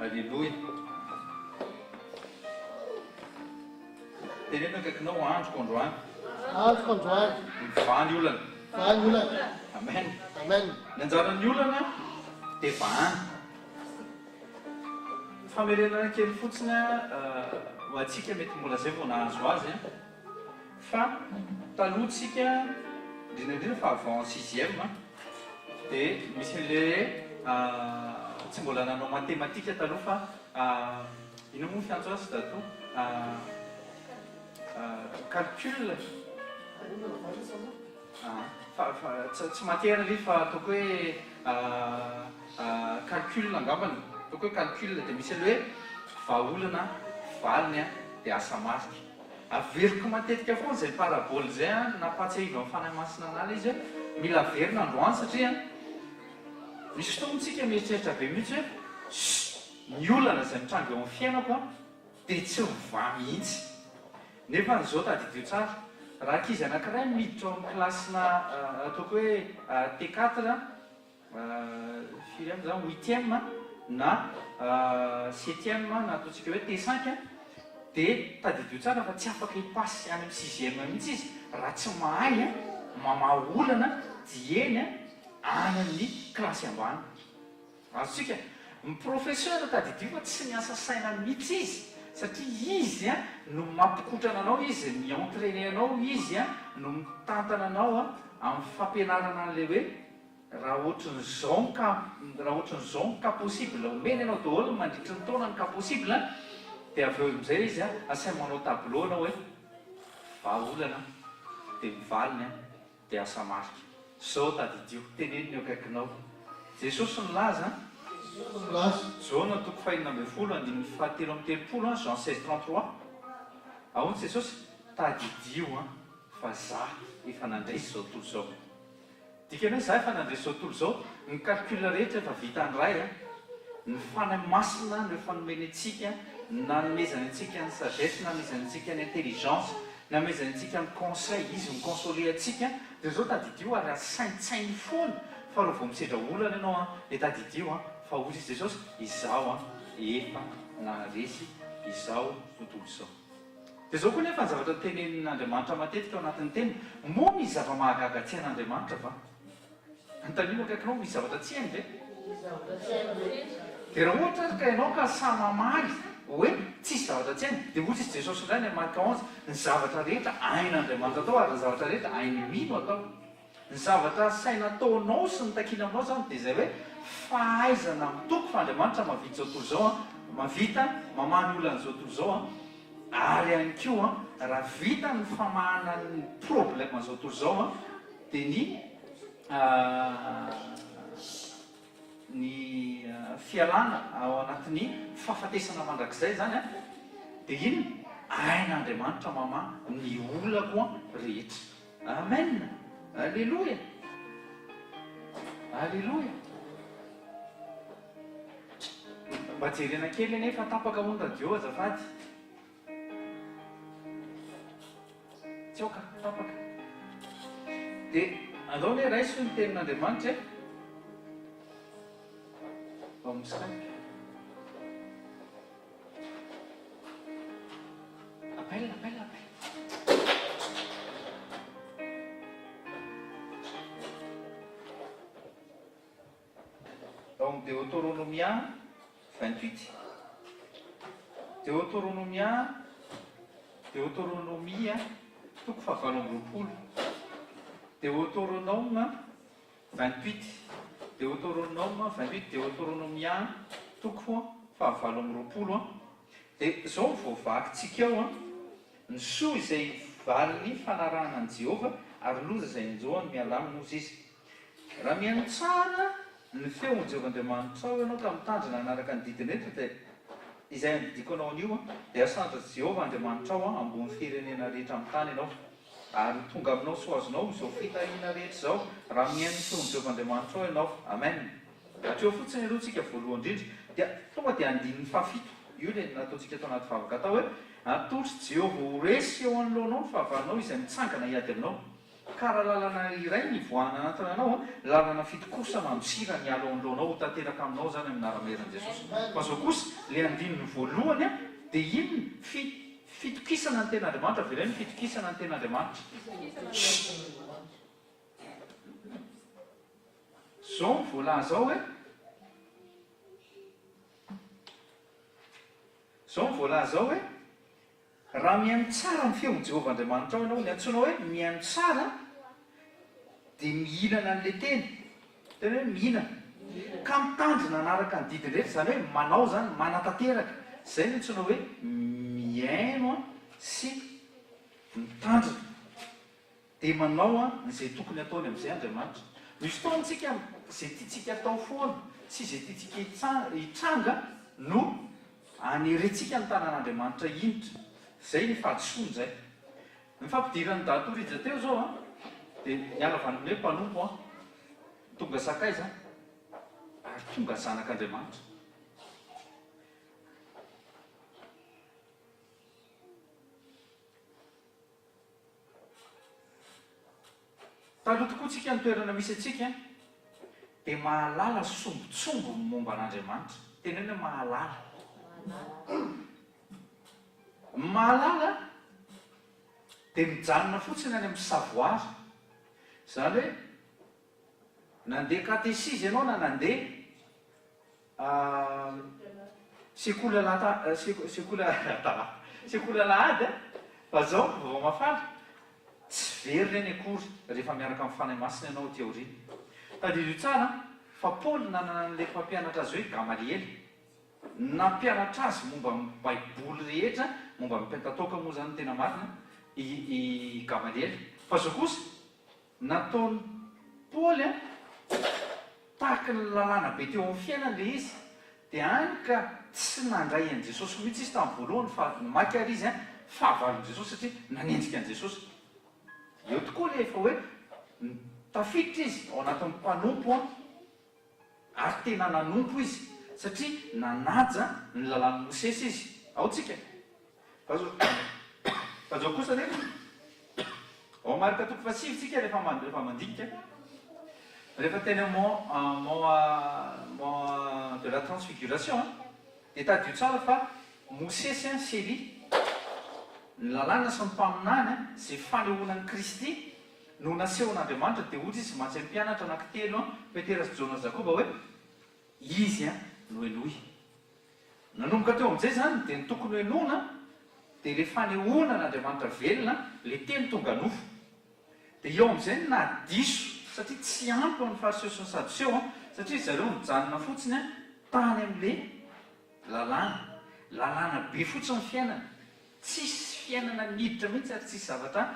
Aleloia. Teneno akaikinao, androko androany. Androko androany. Mivaha ny olana. Mivaha ny olana. Amen. Amen. Ny anjaran'ny olana dia vahana. Famerenana kely fotsiny ho antsika mety mbola zay vao nahazo azy an. Fa taloha tsika indrindra indrindra fa avant sixième dia misy an'le tsy mbola nanao mathématique taloha fa inona moa ny fiantso azy Dadou? Calcul fa tsy matière ilay izy fa ataoko hoe calcul angambany, ataoko hoe calcul dia misy an'ilay hoe vahaolana, valiny dia asa marika. Averiko matetika foana izay parabole izay an, nampahatsiahivan'ny Fanahy Masina anah ilay izy hoe mila averina androany satria misy fotoana tsika mieritreritra be mihitsy hoe shh ny olana izay mitranga eo amin'ny fiainako an dia tsy mivaha mihitsy. Nefa izao tadidio tsara, raha ankizy anankiray miditra ao amin'ny kilasina ataoko hoe T quatre, firy any zany, huitième na septième na ataontsika hoe T cinq dia tadidio tsara fa tsy afaka hi-passe any amin'ny sixième mihitsy izy raha tsy mahay mamaha olana dieny any amin'ny kilasy ambany. Azontsika? Ny professeur tadidio fa tsy miasa saina mihitsy izy satria izy no mampikotrana anao, izy mi-entrainer anao, izy no mitantana anao amin'ny fampianarana an'ilay hoe Raha ohatrin'izao ny cas, raha ohatrin'izao ny cas possible, omeny anao daholo mandritry ny taona ny cas possible dia avy eo amin'izay izy asainy manao tableau anao hoe vahaolana dia ny valiny dia asa marika. Zao tadidio, teneno ny eo akaikinao. Jesosy nilaza, Jesosy nilaza. Jaona toko fahenina ambin'ny folo andininy fahatelo amby telopolo, Jean 16 33, Ahoana Jesosy? Tadidio fa za efa nandresy izao tontolo izao. Dikany hoe za efa nandresy izao tontolo izao, ny calcul rehetra efa vitan'ny Ray a, ny Fanahy Masina no efa nomeny antsika, nanomezany antsika ny sagesse, nanomezany antsika ny intelligence, nanomezany antsika ny conseil, Izy mi-consoler antsika, dia izao tadidio ary saintsaino foana fa raha vao misedra olana ianao an, dia tadidio an, fa hoy izy Jesosy, izaho an, efa naharesy izao tontolo izao. Dia izao koa nefa ny zavatra tenenin'Andriamanitra matetika ao anatin'ny Teniny, Moa misy zava-mahagaga tsy hain'Andriamanitra va? Anontanio akaikinao, misy zavatra tsy hainy ve? Dia raha ohatra ary ka ianao ka sahy mamaly hoe tsisy zavatra tsy hainy, dia hoy izy Jesosy indray any amin'ny Marka onze, Ny zavatra rehetra hain'Andriamanitra atao ary ny zavatra rehetra hain'ny mino atao. Ny zavatra asaina ataonao sy ny takiana aminao izany dia izay hoe fahaizana mitoky fa Andriamanitra mahavita izao tontolo izao an, mahavita mamaha ny olan'izao tontolo izao an, ary ihany koa raha vita ny famahana ny problème an'izao tontolo izao an, dia ny ny fialana ao anatin'ny fahafatesana mandrakizay izany an, dia inona? Hain'Andriamanitra mamaha ny olako rehetra. Amen! Aleloia! Aleloia! Mba jerena kely anie fa tapaka hono radio azafady. Tsy ao ka, tapaka. Dia andao anie raiso ny tenin'Andriamanitra e. Ao amin'ny Skype. Appel, appel, appel. Ao amin'ny Deotoronomia 28. Deotoronomia, Deotoronomia, toko fahavalo amby roapolo. Deotoronoma 28, Deotoronoma 28, Deotoronomia toko fahavalo amby roapolo an. Dia izao no voavakintsika ao an, Ny soa izay valin'ny fanarahana an'i Jehovah, ary loza izay hanjo ny miala aminy, hozy izy. Raha mihaino tsara ny feon'i Jehovah Andriamanitrao ianao ka mitandrina hanaraka ny didiny rehetra, dia izay andidiako anao anio, dia hasandratr'i Jehovah Andriamanitrao ambony firenena rehetra amin'ny tany ianao. Ary ho tonga aminao sy ho azonao izao fitahiana rehetra izao, raha mihaino ny feon'i Jehovah Andriamanitrao ianao. Amen. Hatreo fotsiny aloha tsika voalohany indrindra, dia tonga dia andininy fahafito, io ilay nataontsika tao anaty vavaka tao hoe, Atolotr'i Jehovah ho resy eo anoloanao ny fahavalonao izay mitsangana hiady aminao. Ka raha lalana iray ny ivoahana anatiny anao, lalana fitokosa mandosira ny ala ao anoloanao, ho tanteraka aminao izany amin'ny anaram-herin'i Jesosy. Fa izao kosa, ilay andininy voalohany dia inona? Fi, fitokisana ny Tenin'Andriamanitra, avelao ny fitokisana ny Tenin'Andriamanitra. Izao no voalaza ao hoe. Izao no voalaza ao hoe. Raha mihaino tsara ny feon'i Jehovah Andriamanitrao ianao, ny antsoina hoe mihaino tsara dia mihinana an'ilay teny, tena hoe mihinana, ka mitandrina hanaraka ny didiny rehetra, izany hoe manao izany, manatanteraka, izay no antsoina hoe mihaino sy mitandrina. Dia manao izay tokony hataony amin'izay Andriamanitra. Misy fotoana isika izay tiantsika atao foana sy izay tiantsika hitranga no anerentsika ny tanan'Andriamanitra hinitra. Izay ny fahadisoana izay. Ny fampidiran'i Dato Rija teo izao an, dia niala avy any amin'ny hoe mpanompo an, tonga sakaiza ary tonga zanak'Andriamanitra. Taloha tokoa tsika ny toerana misy antsika dia mahalala sombintsombiny momba an'Andriamanitra. Teneno hoe mahalala. Ny mahalala dia mijanona fotsiny any amin'ny savoir. Izany hoe nandeha katesizy ianao na nandeha Sekoly alata sekoly alata sekoly alahady a! Fa zao vaovao mahafaly, tsy very ireny akory rehefa miaraka amin'ny Fanahy Masina ianao aty aoriana. Tadidio tsara fa Paoly nanana an'ilay mpampianatra azy hoe Gamaliela. Nampianatra azy momba ny Baiboly rehetra, momba ny Pentatôka moa izany no tena marina, i i Gamaliela. Fa zao kosa, Nataon'i Paoly tahaky ny lalàna be teo amin'ny fiainany ilay izy, dia hany ka tsy nandray an'i Jesosy mihitsy izy tamin'ny voalohany fa mainka ary izy fahavalon'i Jesosy satria nanenjika an'i Jesosy. Eo tokoa ilay efa hoe tafiditra izy ao anatin'ny mpanompo ary tena nanompo izy satria nanaja ny lalàn'i Mosesy izy. Ao tsika. Fa fa zao kosa anefa, ao Marka toko fahasivy tsika rehefa rehefa mandinika, rehefa teny amin'ny mont mont mont de la transfiguration dia tadidio tsara fa Mosesy sy Elia, ny lalàna sy ny mpaminany izay fanehoana an'i Kristy no nasehon'Andriamanitra dia hoy izy mantsy amin'ny mpianatra anankitelo, Petera sy Jaona sy Jakoba hoe, Izy no henoy. Nanomboka teo amin'izay izany dia ny tokony henoina dia ilay fanehoana an'Andriamanitra velona, ilay Teny tonga nofo. Dia eo amin'izay no nahadiso satria tsy ampy ho an'ny Fariseo sy ny Sadoseo satria ry zareo nijanona fotsiny tany amin'ilay lalàna. Lalàna be fotsiny ny fiainana. Tsisy fiainana niditra mihitsy ary tsisy zavatra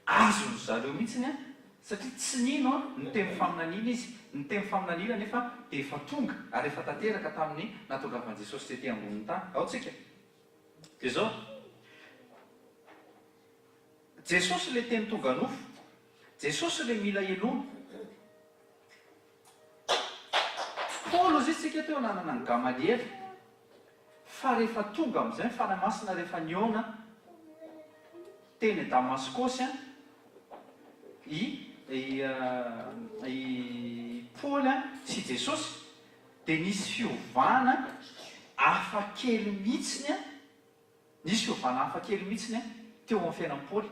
Azon-dry zareo mihitsy an, satria tsy nino ny teny faminaniana izy, ny teny faminaniana anefa dia efa tonga ary efa tanteraka tamin'ny nahatongavan'i Jesosy tety ambonin'ny tany. Ao tsika. Dia izao, Jesosy ilay teny tonga nofo, Jesosy ilay mila henoina. Paoly hozy isika teo nanana an'i Gamaliela. Fa rehefa tonga amin'izay ny Fanahy Masina rehefa nihaona teny Damaskosy i i i Paoly sy Jesosy dia nisy fiovana hafa kely mihitsiny Nisy fiovana hafa kely mihitsiny teo amin'ny fiainan'i Paoly,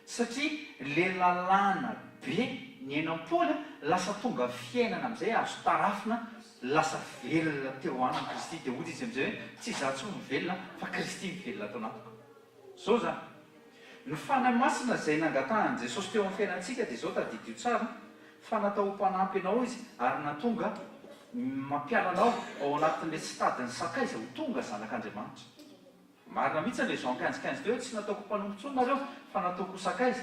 satria ilay lalàna be niainan'i Paoly lasa tonga fiainana amin'izay azo tarafina, lasa velona teo aminy Kristy. Dia hoy izy amin'izay hoe, Tsy izaho intsony no velona, fa Kristy mivelona ato anatiko. Izao izany, ny Fanahy Masina izay nangatahan'i Jesosy teo amin'ny fiainantsika dia izao, tadidio tsara, fa natao ho mpanampy anao Izy ary nahatonga mampiala anao ao anatin'ilay tsy tadin'ny sakaiza ho tonga zanak'Andriamanitra. Marina mihitsy ilay Jean 15 15 teo hoe tsy nataoko mpanompo intsony nareo fa nataoko ho sakaiza.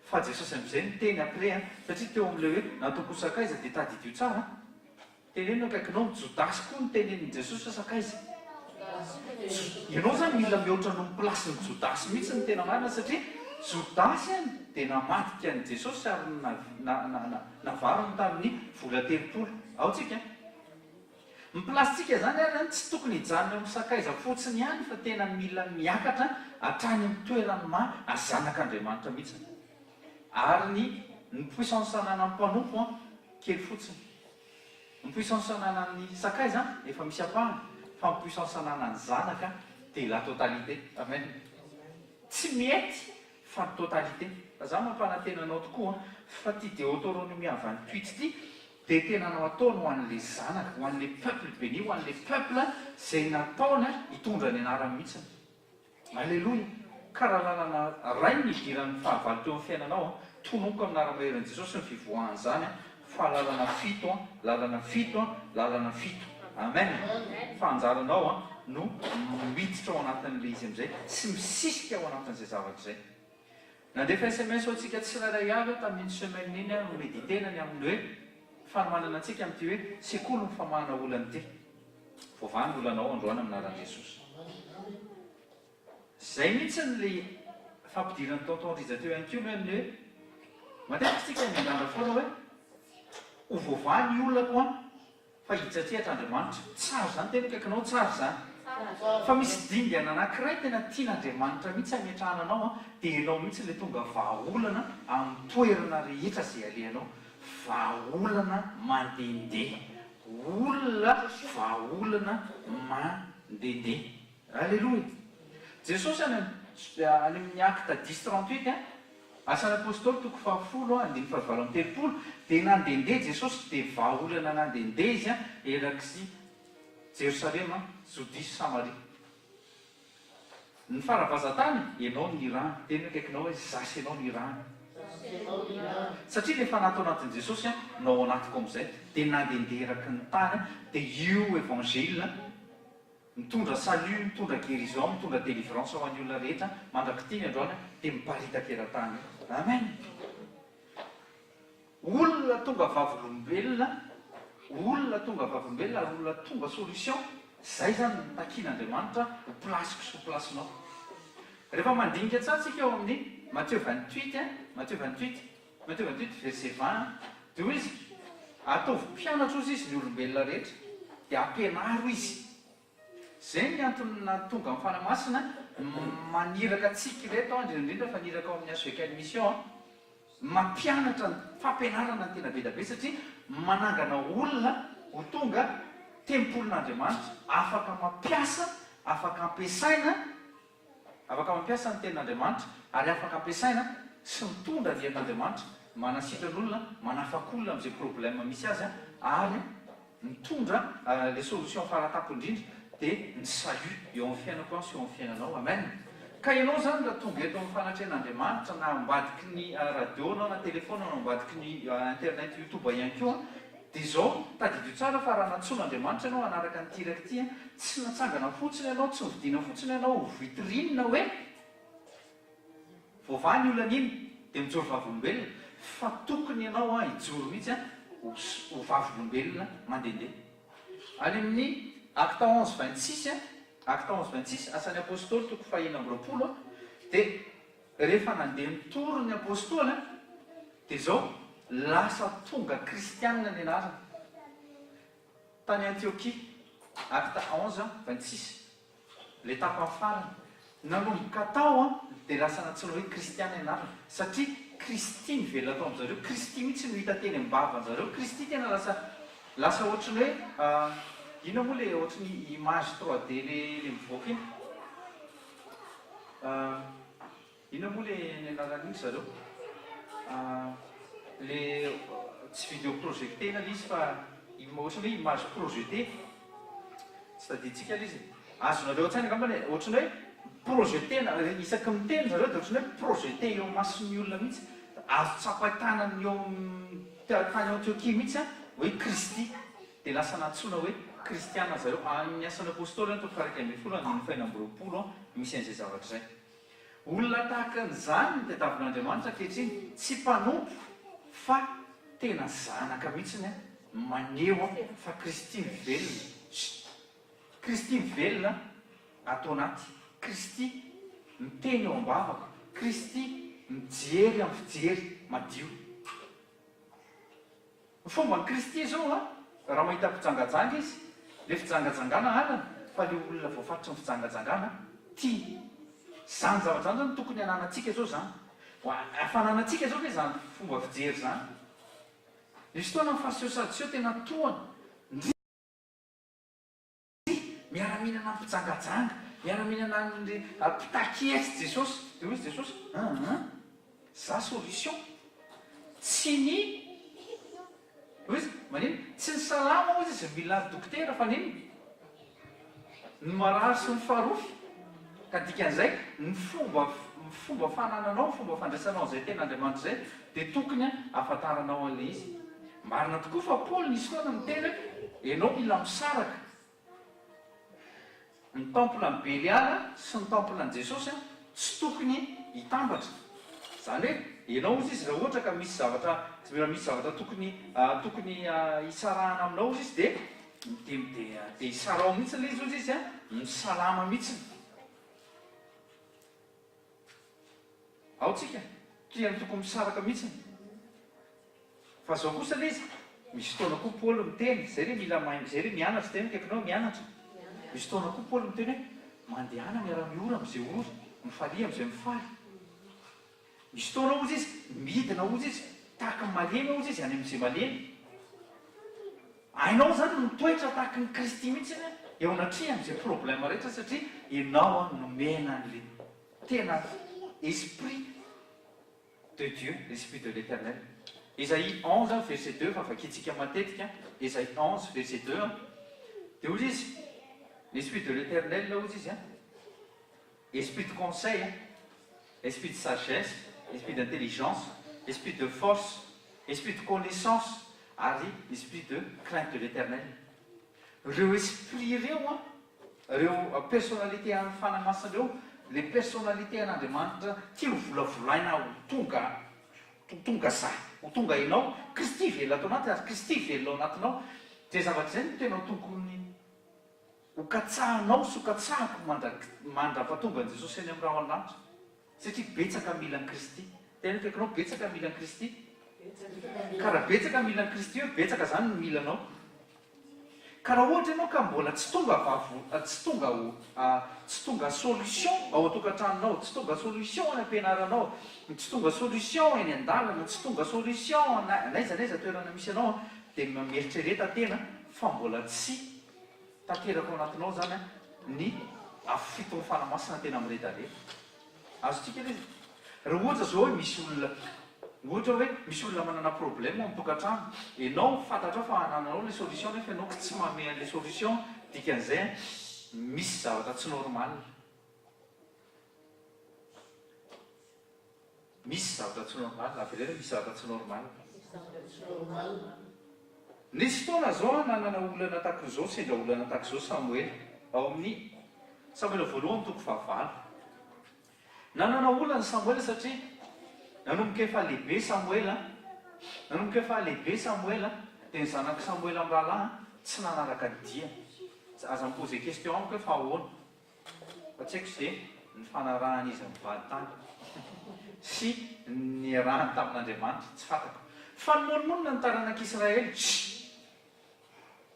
Fa Jesosy amin'izay niteny après an, satria teo amin'ilay hoe nataoko ho sakaiza dia tadidio tsara an. Teneno akaikinao ny Jodasy koa notenenin'i Jesosy hoe sakaiza. Ianao izany mila mihoatra noho ny place-n'i Jodasy mihitsy ny tena marina satria Jodasy an dia namadika an'i Jesosy ary navariny tamin'ny vola 30. Ao tsika an. Ny place-tsika izany ary an tsy tokony hijanona eo amin'ny sakaiza fotsiny ihany fa tena mila miakatra hatrany amin'ny toeran'ny maha zanak'Andriamanitra mihitsy. Ary ny. Ny puissance ananan'ny mpanompo an, kely fotsiny. Ny puissance ananan'ny sakaiza an, efa misy ampahany, fa ny puissance ananan'ny zanaka dia la totalité. Amen. Tsy mety fa ny totalité. Fa za mampanantena anao tokoa an, fa ty Deoteronomia 28 ity dia tena nataony ho an'le zanaka, ho an'le peuple béni, ho an'le peuple izay nataony hitondra ny anarany mihitsiny. Aleloia! Ka raha lalana ray ny nidiran'ny fahavalo teo amin'ny fiainanao an, tononiko amin'ny anara-maherin'i Jesosy ny fivoahan'izany an, fa lalana fito an, lalana fito an, lalana fito. Amen! Fa anjaranao an no miditra ao anatin'ilay izy amin'izay sy misisika ao anatin'izay zavatra izay. Nandefa sms ho antsika tsirairay avy aho tamin'iny semaine iny aho no-mediter-na ny amin'ny hoe fanomanana antsika amin'ity hoe sekoly ny famahana olana ity. Voavaha ny olanao androany amin'ny anaran'i Jesosy. Zay mihitsy le fampidiran'i tonton Rija teo ihany koa ny hoe amin'ny hoe matetika isika miandrandra foana hoe ho voavaha ny olako an fa hitsatsehatra Andriamanitra. Tsara izany teny akaikinao, tsara izany. Fa misy dingana anankiray tena tian'Andriamanitra mihitsy hametrahana anao an, dia ianao mihitsy ilay tonga vahaolana amin'ny toerana rehetra izay alehanao. Vahaolana mandehandeha. Olona vahaolana mandehandeha. Aleloia! Jesosy any any amin'ny Acte dix 38 an, Asan'ny Apostoly toko fahafolo andininy fahavalo amby 30, dia nandehandeha Jesosy dia vahaolana nandehandeha Izy an, erak'i Jerosalema, Jodia sy Samaria. Ny faravazan-tany, ianao no nirahana. Teny akaikinao hoe, Za sy ianao nirahana. Satria ilay fanahy tao anatin'i Jesosy an, no ao anatiko amin'izay, dia nandehandeha eraky ny tany an, dia io Evangile Mitondra salut, mitondra guérison, mitondra délivrance ho an'ny olona rehetra mandrak'ity ny androany dia miparitaka eran-tany io. Amen! Olona tonga vavolombelona, olona tonga vavolombelona ary olona tonga solution, zay zany no takian'Andriamanitra ho place-ko sy ho place-nao. Rehefa mandinika tsara tsika ao amin'ny Matthieu 28, Matthieu 28, Matthieu 28 verset 20, dia hoy izy, Ataovy mpianatra hozy izy ny olombelona rehetra, dia ampianaro izy. Izay ny antony nahatonga ny Fanahy Masina maniraka antsika ireto, indrindra indrindra fa niraka ao amin'ny HVKL Mission, mampianatra ny fampianarana ny tena be dia be satria manangana olona ho tonga tempolin'Andriamanitra, afaka mampiasa, afaka ampiasaina, Afaka mampiasa ny Tenin'Andriamanitra ary afaka ampiasaina sy mitondra ny herin'Andriamanitra, manasitrana olona, manafaka olona amin'izay problème misy azy ary mitondra le solution faratampony indrindra dia ny salut eo amin'ny fiainako sy eo amin'ny fiainanao. Amen. Ka ianao izany raha tonga eto amin'ny fanatrehan'Andriamanitra na ambadiky ny radio anao na téléphone na ambadiky ny internet youtube ihany koa Dia izao, tadidio tsara fa raha nantsoin'Andriamanitra ianao hanaraka an'ity iraka ity, tsy natsangana fotsiny ianao, tsy novidiana fotsiny ianao ho vitrine hoe voavaha ny olana iny dia mijoro vavolombelona, fa tokony ianao hijoro mihitsy ho ho vavolombelona mandehandeha. Any amin'ny Actes 11 26, Actes 11 26, Asan'ny Apostoly toko fahenina amby 20, dia Rehefa nandeha nitory ny Apostoly dia izao lasa tonga kristianina ny anarany tany Antiokia, Actes 11, 26, ilay tapany farany. Nanomboka tao dia lasa nantsoina hoe kristiana ny anarany satria Kristy nivelona tao amin-jareo, Kristy mihitsy no hita teny am-bavan-jareo, Kristy tena lasa lasa ohatry ny hoe inona moa ilay ohatry ny image 3D ilay mivoaka iny? Inona moa le ny anaran'iny ry zareo? Le tsy vidéo projeté-na le izy fa ohatran'ny hoe image projetée. Tsy tadidintsika le izy e. Azonareo an-tsaina angambany e, ohatran'ny hoe projeté-na, isaky ny miteny zareo dia ohatran'ny hoe projeté eo imason'ny olona mihitsy. Azo tsapain-tanana eo amin'ny tany Antiokia mihitsy hoe Kristy. Dia lasa nantsoina hoe Kristiana zareo. Any amin'ny Asan'ny Apostoly any toko faha-11 andininy faha-26 misy an'izay zavatra izay. Olona tahaka an'izany no tadiavin'Andriamanitra ankehitriny, tsy mpanompo fa tena zanaka mihitsiny maneho fa Kristy mivelona. Chut! Kristy mivelona ato anaty, Kristy miteny eo am-bavako, Kristy mijery amin'ny fijery madio. Ny fomban'i Kristy izao an, raha mahita mpijangajanga izy, le fijangajangana halany fa le olona voafatotry ny fijangajangana tiany. Zany zavatra zany zany tokony hananantsika zao zany. Fananantsika izao ve izany fomba fijery izany? Nisy fotoana ny fariseo sy sadoseo tena tohana. Ndry! Miara-mihinana amin'ny mpijangajanga, miara-mihinana amin'ny mpitaky hetra Jesosy. Dia hoy Jesosy, Aa, za solution. Tsy ny, hoy izy, maninona? Tsy ny salama hoy izy mila dokotera fa n'inona? Ny marary sy ny farofy. Ka dikan'izay, ny fomba, ny fomba fanananao, ny fomba fandraisanao an'izay tenin'Andriamanitra izay dia tokony hahafantaranao an'ilay izy. Marina tokoa fa Paoly nisy fotoana niteny hoe, ianao mila misaraka. Ny temple an'i Beliala sy ny temple an'i Jesosy tsy tokony hitambatra. Izany hoe, ianao hozy izy raha ohatra ka misy zavatra, raha misy zavatra tokony, tokony hisarahana aminao hozy izy dia, dia, dia, dia isaraho mihitsy ilay izy hozy izy an, misalama mihitsy. Ao tsika, tiany tokony misaraka mihitsy. Fa zao kosa le izy, misy fotoana koa Paoly miteny, zay le mila mahay, zay le mianatra, zay no akaikinao mianatra. Misy fotoana koa Paoly miteny hoe, mandehana miara-miory am'izay ory, mifalia am'izay mifaly. Misy fotoana hozy izy, midina hozy izy, tahaka ny malemy hozy izy any amin'izay malemy. Hainao zany ny mitoetra tahaka ny Kristy mihitsy eo anatrehan'izay problème rehetra satria ianao nomena an'le tena esprit de Dieu, l'esprit de l'Eternel. Esaïe 11 verset 2 fa vakintsika matetika, Esaïe 11 verset 2 dia hozy izy, l'esprit de l'Eternel hozy izy an, esprit de conseil, esprit de sagesse, esprit d'intelligence, esprit de force, esprit de connaissance ary esprit de crainte de l'Eternel. Ireo esprit ireo an, ireo personnalité an'ny Fanahy Masina ireo, le personnalité an'Andriamanitra tia ho volavolaina ho tonga, ho tonga za, ho tonga ianao, Kristy velona ato anaty ary Kristy velona ao anatinao. Izay zavatra izay no tena tokony ho katsahanao sy ho katsahako mandra-pahatonga an'i Jesosy any amin'ny rahona lanitra. Satria betsaka mila an'i Kristy. Tena akaikinao betsaka mila an'i Kristy. Ka raha betsaka mila an'i Kristy eo, betsaka izany no mila anao. Ka raha ohatra ianao ka mbola tsy tonga vavo, tsy tonga ho, tsy tonga solution ao an-tokantranonao, tsy tonga solution any am-pianaranao, tsy tonga solution eny an-dalana, tsy tonga solution na n'aiza n'aiza toerana misy anao, dia mieritrereta tena fa mbola tsy tanteraka ao anatinao izany ny afo fiton'ny Fanahy Masina tena miredareda. Azontsika ilay izy. Raha ohatra izao hoe misy olona, ohatra hoe misy olona manana problème ao an-tokantrano, ianao fantatrao fa anananao ilay solution nefa ianao tsy manome an'ilay solution, dikan'izay misy zavatra tsy normal. Misy zavatra tsy normal, avereno hoe misy zavatra tsy normal. Misy zavatra tsy normal. Nisy fotoana zao aho nanana olana takon'izao, sendra olana tak'izao Samoela, ao amin'ny Samoela voalohany toko fahavalo. Nanana olana Samoela satria nanomboka efa lehibe Samoela, nanomboka efa lehibe Samoela, dia ny zanak'i Samoela mirahalahy tsy nanaraka ny diany. Aza mi-poser question amiko hoe fa ahoana. Fa tsy haiko ze nifanarahan'izy mivady tany sy niarahany tamin'Andriamanitra, tsy fantako. Fa nimonomonona ny taranak'Israely, shh!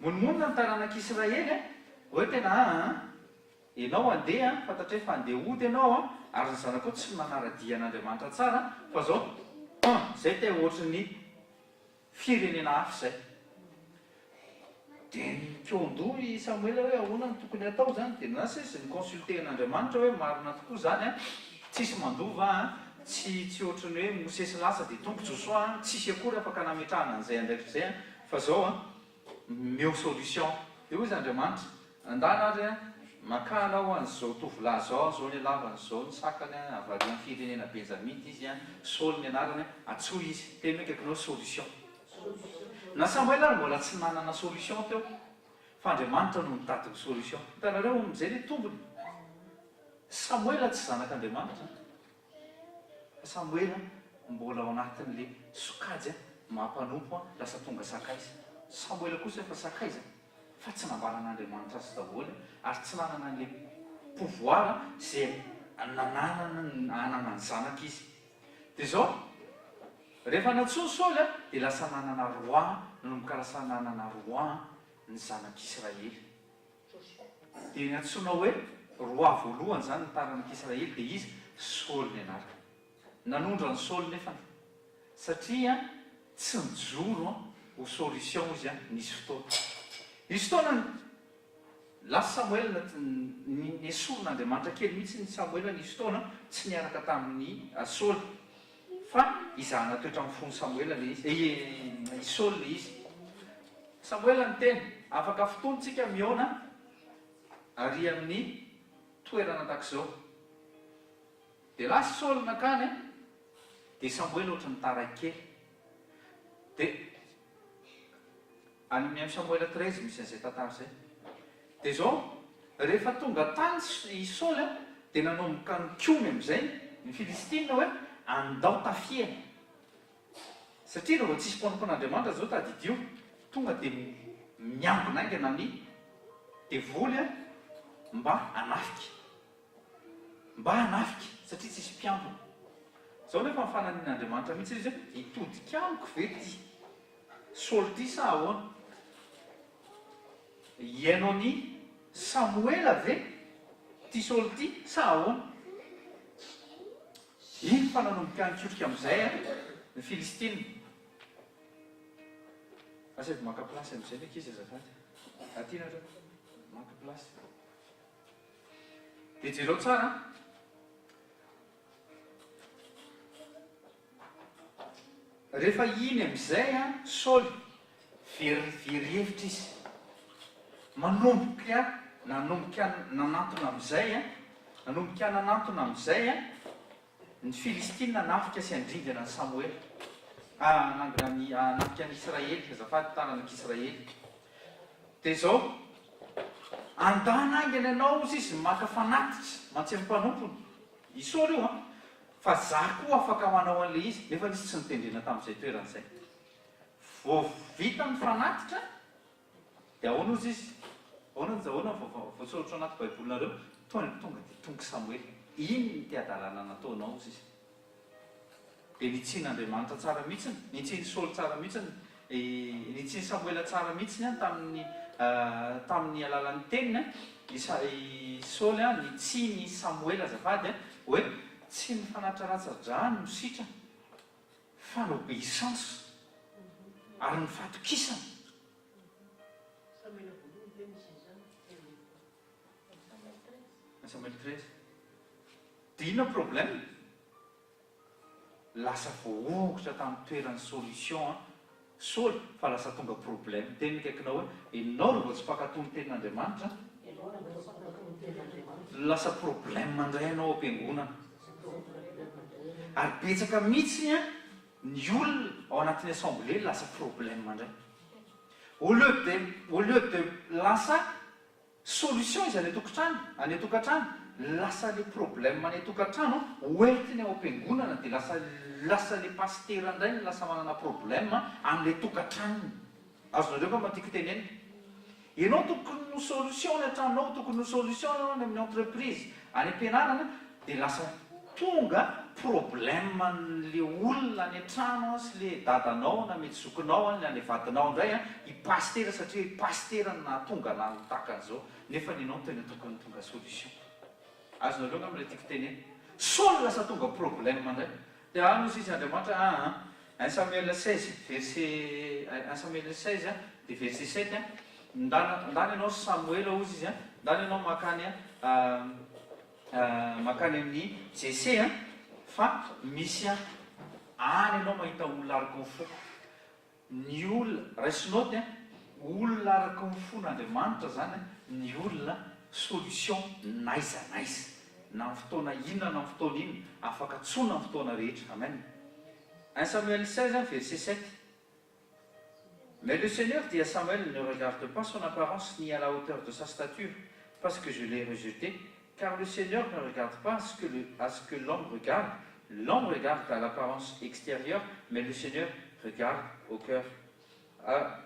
Monomonona ny taranak'Israely an, hoe tena aa, ianao handeha an, fantatray fa handeha hody ianao an, ary ny zanakao tsy manara-dia an'Andriamanitra tsara fa zao, an, zay te ohatry ny Firenena hafa izay. Dia nikaon-doha i Samoela hoe ahoana no tokony hatao izany. Dia lasa izy ni-consulter an'Andriamanitra hoe marina tokoa izany an, tsisy mandova an, tsy tsy ohatran'ny hoe Mosesy lasa dia tonga Josoa an, tsisy akory afaka nametrahana an'izay andraikitra izay an, fa izao an, omeo solution. Dia hoy izy Andriamanitra, Andana ary an, makà anao an'izao tovolahy izao an, izao ny halavany, izao ny sakany an, avarian'ny firenena Benjamita izy an, Saoly ny anarany an, antsoy izy. Teny hoe akaikinao solution. Na Samoela ary mbola tsy nanana solution teo, fa Andriamanitra no nitady ny solution. Hitanareo amin'izay ilay tombony. Samoela tsy zanak'Andriamanitra an. Fa Samoela mbola ao anatin'ilay sokajy maha mpanompo lasa tonga sakaiza. Samoela kosa efa sakaiza fa tsy nambaran'Andriamanitra azy daholo ary tsy nanana an'ilay pouvoir izay nananana ananan'ny zanaka izy. Dia izao, rehefa nantsoin'i Saoly dia lasa nanana roi, nanomboka lasa nanana roi ny zanak'Israely. Dia nantsoina hoe roi voalohany izany ny taranak'Israely dia iza? Saoly ny anarany. Nanondro an'i Saoly nefany satria tsy nijoro ho solution izy nisy fotoana. Nisy fotoana lasa Samoela nesorin'Andriamanitra kely mihitsy ny Samoela nisy fotoana tsy niaraka tamin'i Saoly fa hizahana toetra amin'ny fon'i Samoela ilay izy, i Saoly ilay izy. Samoela niteny, afaka fotoana tsika mihaona ary amin'ny toerana tahak'izao. Dia lasa Saoly nankany an, dia Samoela ohatry ny taraiky kely. Dia any amin'ny un Samoela 13 misy an'izay tantara izay. Dia izao, rehefa tonga tany i Saoly an, dia nanomboka nikomy amin'izay ny Filistina hoe andao tafihana. Satria raha vao tsisy mpanompon'Andriamanitra izao tadidio, tonga dia miangona haingana ny devoly an, mba hanafika. Mba hanafika satria tsisy mpiambina. Zao nefa ny fananian'Andriamanitra mihitsy izy hoe hitodika amiko ve ty Saoly ty sa ahoana? Hihaino an'i Samoela ve ty Saoly ty sa ahoana? Iny fa nanomboka nikotrika amin'izay ny Filistina. Asaivo maka place amin'izay ny ankizy azafady. Aty nareo. Maka place. Dia jereo tsara an. Rehefa iny amin'izay an, Saoly, very very hevitra izy. Manomboka nanomboka nanantona amin'izay an, nanomboka nanantona amin'izay an, ny Filistina hanafika sy handringana an'i Samoela. Ah, hanangona ny, hanafika an'i Israely, azafady, taranak'Israely. Dia izao, andana haingana ianao, hozy izy, maka fanatitra mantsy amin'ny mpanompony. I Saoly io an! Fa za koa afaka manao an'ilay izy, nefa izy tsy notendrena tamin'izay toerana izay. Vao vita ny fanatitra, dia ahoana hozy izy? Ahoana ny, ahoana ny vaovao voasoratra ao anaty Baibolinareo? Tonga dia tonga Samoela. Inona ity hadalana nataonao, hozy izy. Dia nitsian'Andriamanitra tsara mihitsiny, nitsian'i Saoly tsara mihitsiny, nitsian'i Samoela tsara mihitsiny an, tamin'ny tamin'ny alalan'ny teniny an, i Sa- i Saoly an, nitsian'i Samoela azafady an, hoe tsy ny fanatratratsa-drà no sitrana fa ny obéissance ary ny fatokisana. Samoela voalohany ve misy an'izany? Samuel 13. Dia inona problème? Lasa voaongotra tamin'ny toeran'ny solution an Saoly fa lasa tonga problème. Teny ny akaikinao hoe enao ry vao tsy mpankatò ny tenin'Andriamanitra lasa problème indray ianao ao am-piangonana. Ary betsaka mihitsy an ny olona ao anatin'ny assemblée lasa problème indray. Au lieu de au lieu de lasa Solution izy any an-tokotrany, any an-tokantrano, lasa le problème any an-tokantrano hoentiny ao am-piangonana dia lasa lasa le pasitera indray no lasa manana problème amin'ilay tokantranony. Azonareo angamba ny tiako tenenina. Ianao tokony ho solution any an-tranonao, tokony ho solution ianao any amin'ny entreprise, any am-pianarana dia lasa tonga problème an'le olona any an-trano sy le dadanao na mety zokinao na le vadinao indray i pasitera satria i pasitera no nahatonga anah ho tahaka an'izao nefa ny anao no tena tokony tonga solution. Azonareo angamba ilay tiako tenena. Saoly lasa tonga problème indray. Dia any hozy izy Andriamanitra aa un Samuel 16 verset un Samuel 16 dia verset 7 ndana ndana ianao Samoela hozy izy ndana ianao makany Mankany amin'i Jese an, fa misy an, any ianao mahita olona araka ny foko. Ny olona, raiso note an, olona araka ny fon'Andriamanitra zany an, ny olona solution n'aiza n'aiza, na amin'ny fotoana inona na amin'ny fotoana inona, afaka antsoina amin'ny fotoana rehetra. Amen. 1 Samuel 16 verset 7. Mais le Seigneur dit à Samuel, ne regarde pas son apparence ni à la hauteur de sa stature, parce que je l'ai rejeté, car le Seigneur ne regarde pas à ce que le, à ce que l'homme regarde. L'homme regarde à l'apparence extérieure, mais le Seigneur regarde au cœur. Ah,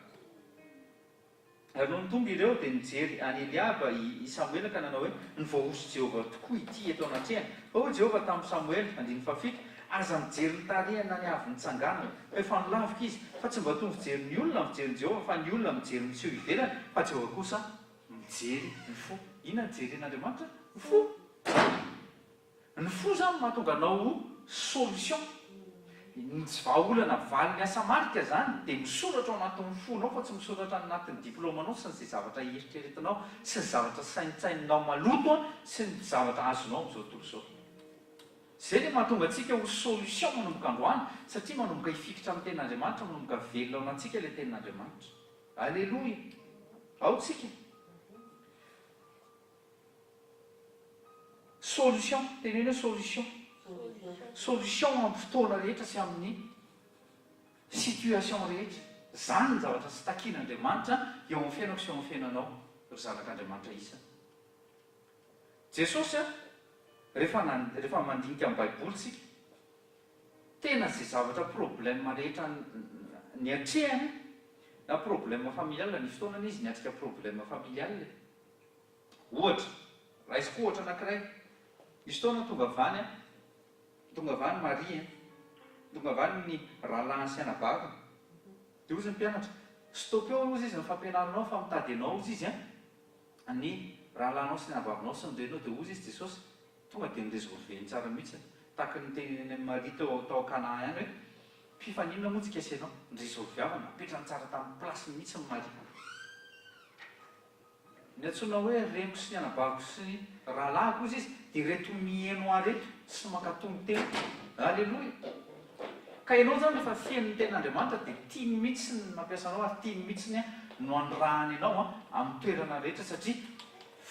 Ary nony tonga ireo, dia nijery an'i Eliaba i Samoela ka nanao hoe, Ny voahosotr'i Jehovah tokoa ity eto anatrehany. Fa hoy Jehovah tamin'i Samoela, andininy fahafito, Aza mijery ny tarehiny na ny haavon'ny tsanganany, fa efa nolaviko izy. Fa tsy mba toy ny fijerin'ny olona ny fijerin'i Jehovah, fa ny olona mijery ny seho ivelany, fa Jehovah kosa mijery ny fo. Inona no jeren'Andriamanitra? Ny fo. Ny fo izany no mahatonga anao ho. solution. Ny tsy vahaolana valin'ny asa marika izany dia misoratra ao anatin'ny fonao fa tsy misoratra any anatin'ny diplaomanao sy ny izay zavatra eritreretinao sy ny zavatra saintsaininao maloto sy ny zavatra azonao amin'izao tontolo izao. Izay ilay mahatonga antsika ho solution manomboka androany satria manomboka hifikitra amin'ny tenin'Andriamanitra, manomboka velona ao anantsika ilay tenin'Andriamanitra. Aleloia! Ao tsika. Solution, teneno hoe solution. Solution amin'ny fotoana rehetra sy amin'ny situation rehetra. Izany ny zavatra tsy takian'Andriamanitra eo amin'ny fiainako sy eo amin'ny fiainanao, ry zanak'Andriamanitra isany. Jesosy a, rehefa rehefa mandinika ny baiboly tsika, tena ze zavatra problème rehetra niatrehany na problème familial, nisy fotoana anie izy niatrika problème familial e. Ohatra, raisiko ohatra anakiray, nisy fotoana tonga avy any an, tonga avy any Maria an, tonga avy any ny rahalahiny sy anabaviny, dia hozy ny mpianatra, stop eo hozy izy ny fampianaranao fa mitady anao hozy izy an, ny rahalahinao sy ny anabavinao sy ny reninao dia hozy izy Jesosy tonga dia ni-resolver-ny tsara mihitsy tahaka ny nitenenany an'i Maria teo tao Canaan ihany hoe f'ifaninona moa tsika sy ianao? Ni-resolviavana, napetrany tsara tamin'ny place-ny mihitsy ny Maria. Ny antsoina hoe reniko sy ny anabaviko sy ny rahalahiko hozy izy dia ireto miheno ahy ireto sy mankatò ny teniko. Aleloia! Ka ianao izany rehefa feno ny tenin'Andriamanitra dia tiany mihitsy ny mampiasa anao ary tiany mihitsy no anirahany anao amin'ny toerana rehetra satria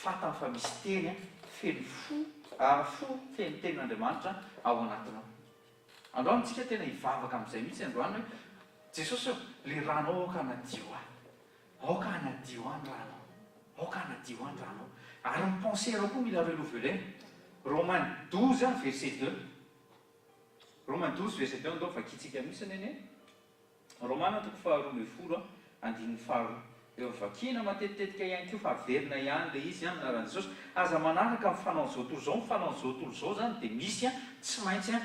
fantany fa misy teny feno fo fo feno tenin'Andriamanitra ao anatinao. Androany tsika tena hivavaka amin'izay mihitsy androany hoe Jesosy ô, le ranao aoka hanadio ahy. Aoka hanadio ahy ny ranao. Aoka hanadio ahy ny ranao. Ary ny pensée-nao koa mila renouveler-na. Romains 12 verset 2. Romains 12 verset 2 andao vakintsika mihitsy anie. Romana toko faha-12 andininy faharoa. Efa vakiana matetitetika ihany koa fa averina ihany ilay izy amin'ny anaran'i Jesosy. Aza manaraka ny fanaon'izao tontolo izao, ny fanaon'izao tontolo izao izany dia misy tsy maintsy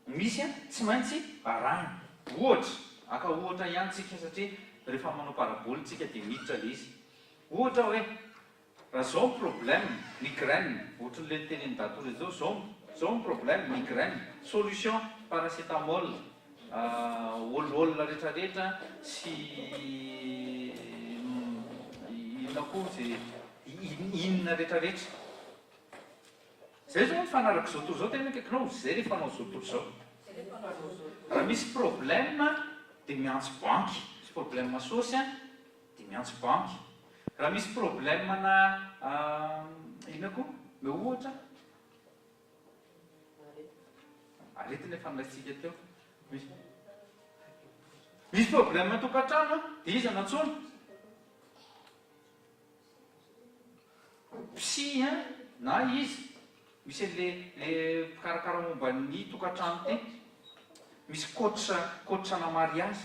misy tsy maintsy arahina. Ohatra, haka ohatra ihany tsika satria rehefa manao parabole tsika dia miditra ilay izy. Ohatra hoe. Raha zao ny problème, migraine, ohatry ny le nitenenin'i Datour izao, zao zao ny problème, migraine, solution, paracetamol, ol ol retraretra sy inona koa ze inona retraretra. Zay zao mifanaraka izao tontolo izao tena akaikinao, zay le fanao izao tontolo izao. Raha misy problème dia miantso banky, misy problème saosy an. Dia miantso banky. Raha misy problème na inona koa? Omeo ohatra. Aretina efa nolaisintsika teo. Misy misy problème tokantrano an, dia iza no antsoina? Psy an, na iza? Misy an'le le mpikarakara momba ny tokantrano ity. Misy coach coach ana mariage.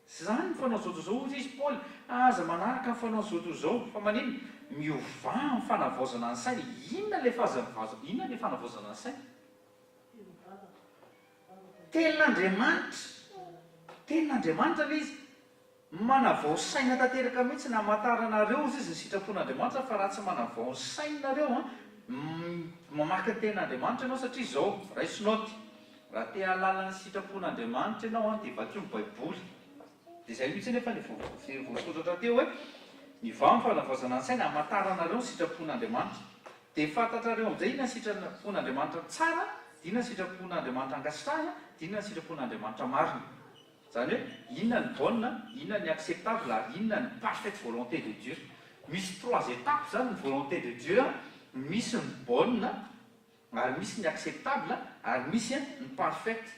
Zany ny fanao zao zao hozy izy Paoly, aza manaraka ny fanao zao toa zao, fa maninona? Miovà amin'ny fanavaozana ny saina, inona ilay fahazavaza, inona ilay fanavaozana ny saina? Tenin'Andriamanitra, tenin'Andriamanitra ilay izy, manavao saina tanteraka mihitsy ny hamantaranareo hozy izy ny sitrapon'Andriamanitra fa raha tsy manavao ny sainareo an, mamaky ny tenin'Andriamanitra ianao satria izao, raiso naoty, Raha te hahalala ny sitrapon'Andriamanitra ianao an, dia vakio ny Baiboly. Dia izay mihitsy anefa ilay voasoratra teo hoe, Ny vao ny fanavaozana ny saina, hamantaranareo ny sitrapon'Andriamanitra. Dia fantatrareo amin'izay inona ny sitrapon'Andriamanitra tsara, dia inona ny sitrapon'Andriamanitra ankasitrahina, dia inona ny sitrapon'Andriamanitra marina. Izany hoe, inona ny bonne, inona ny acceptable ary inona ny parfaite volonté de Dieu. Misy trois étapes izany ny volonté de Dieu an, misy ny bonne, Ary misy ny acceptable ary misy ny parfaite.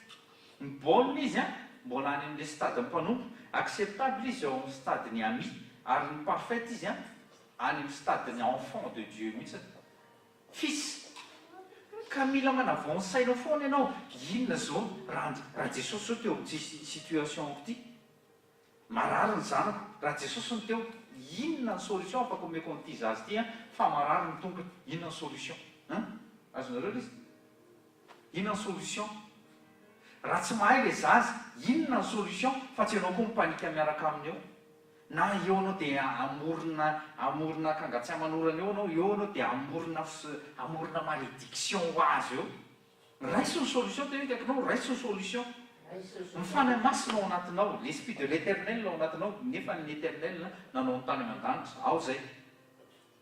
Ny bonne izy mbola any amin'ilay stade mpanompo, acceptable izy ao amin'ny stade ny ami ary ny parfaite izy any amin'ny stade ny enfant de Dieu mihitsy. Fils. Ka mila manavao ny sainao foana ianao, inona izao raha raha Jesosy izao teo amin'ity situation-ko ity? Marary ny zanako, raha Jesosy no teo, inona ny solution afaka omeko an'ity zaza ity an, fa marary ny tongony, inona ny solution an? Azonareo ilay izy? Inona ny solution? Raha tsy mahay ilay zaza, inona ny solution fa tsy ianao koa mi-panique miaraka aminy eo. Na eo anao dia hamorona hamorona akanga tsy aman'orana eo anao, eo anao dia hamorona hamorona malédiction ho azy eo. Raiso ny solution, tena hoe akaikinao, raiso ny solution. Ny Fanahy Masina ao anatinao, l'Esprit de l'Eternel ao anatinao, nefa ny Eternel nanao ny tany aman-danitra, ao izay.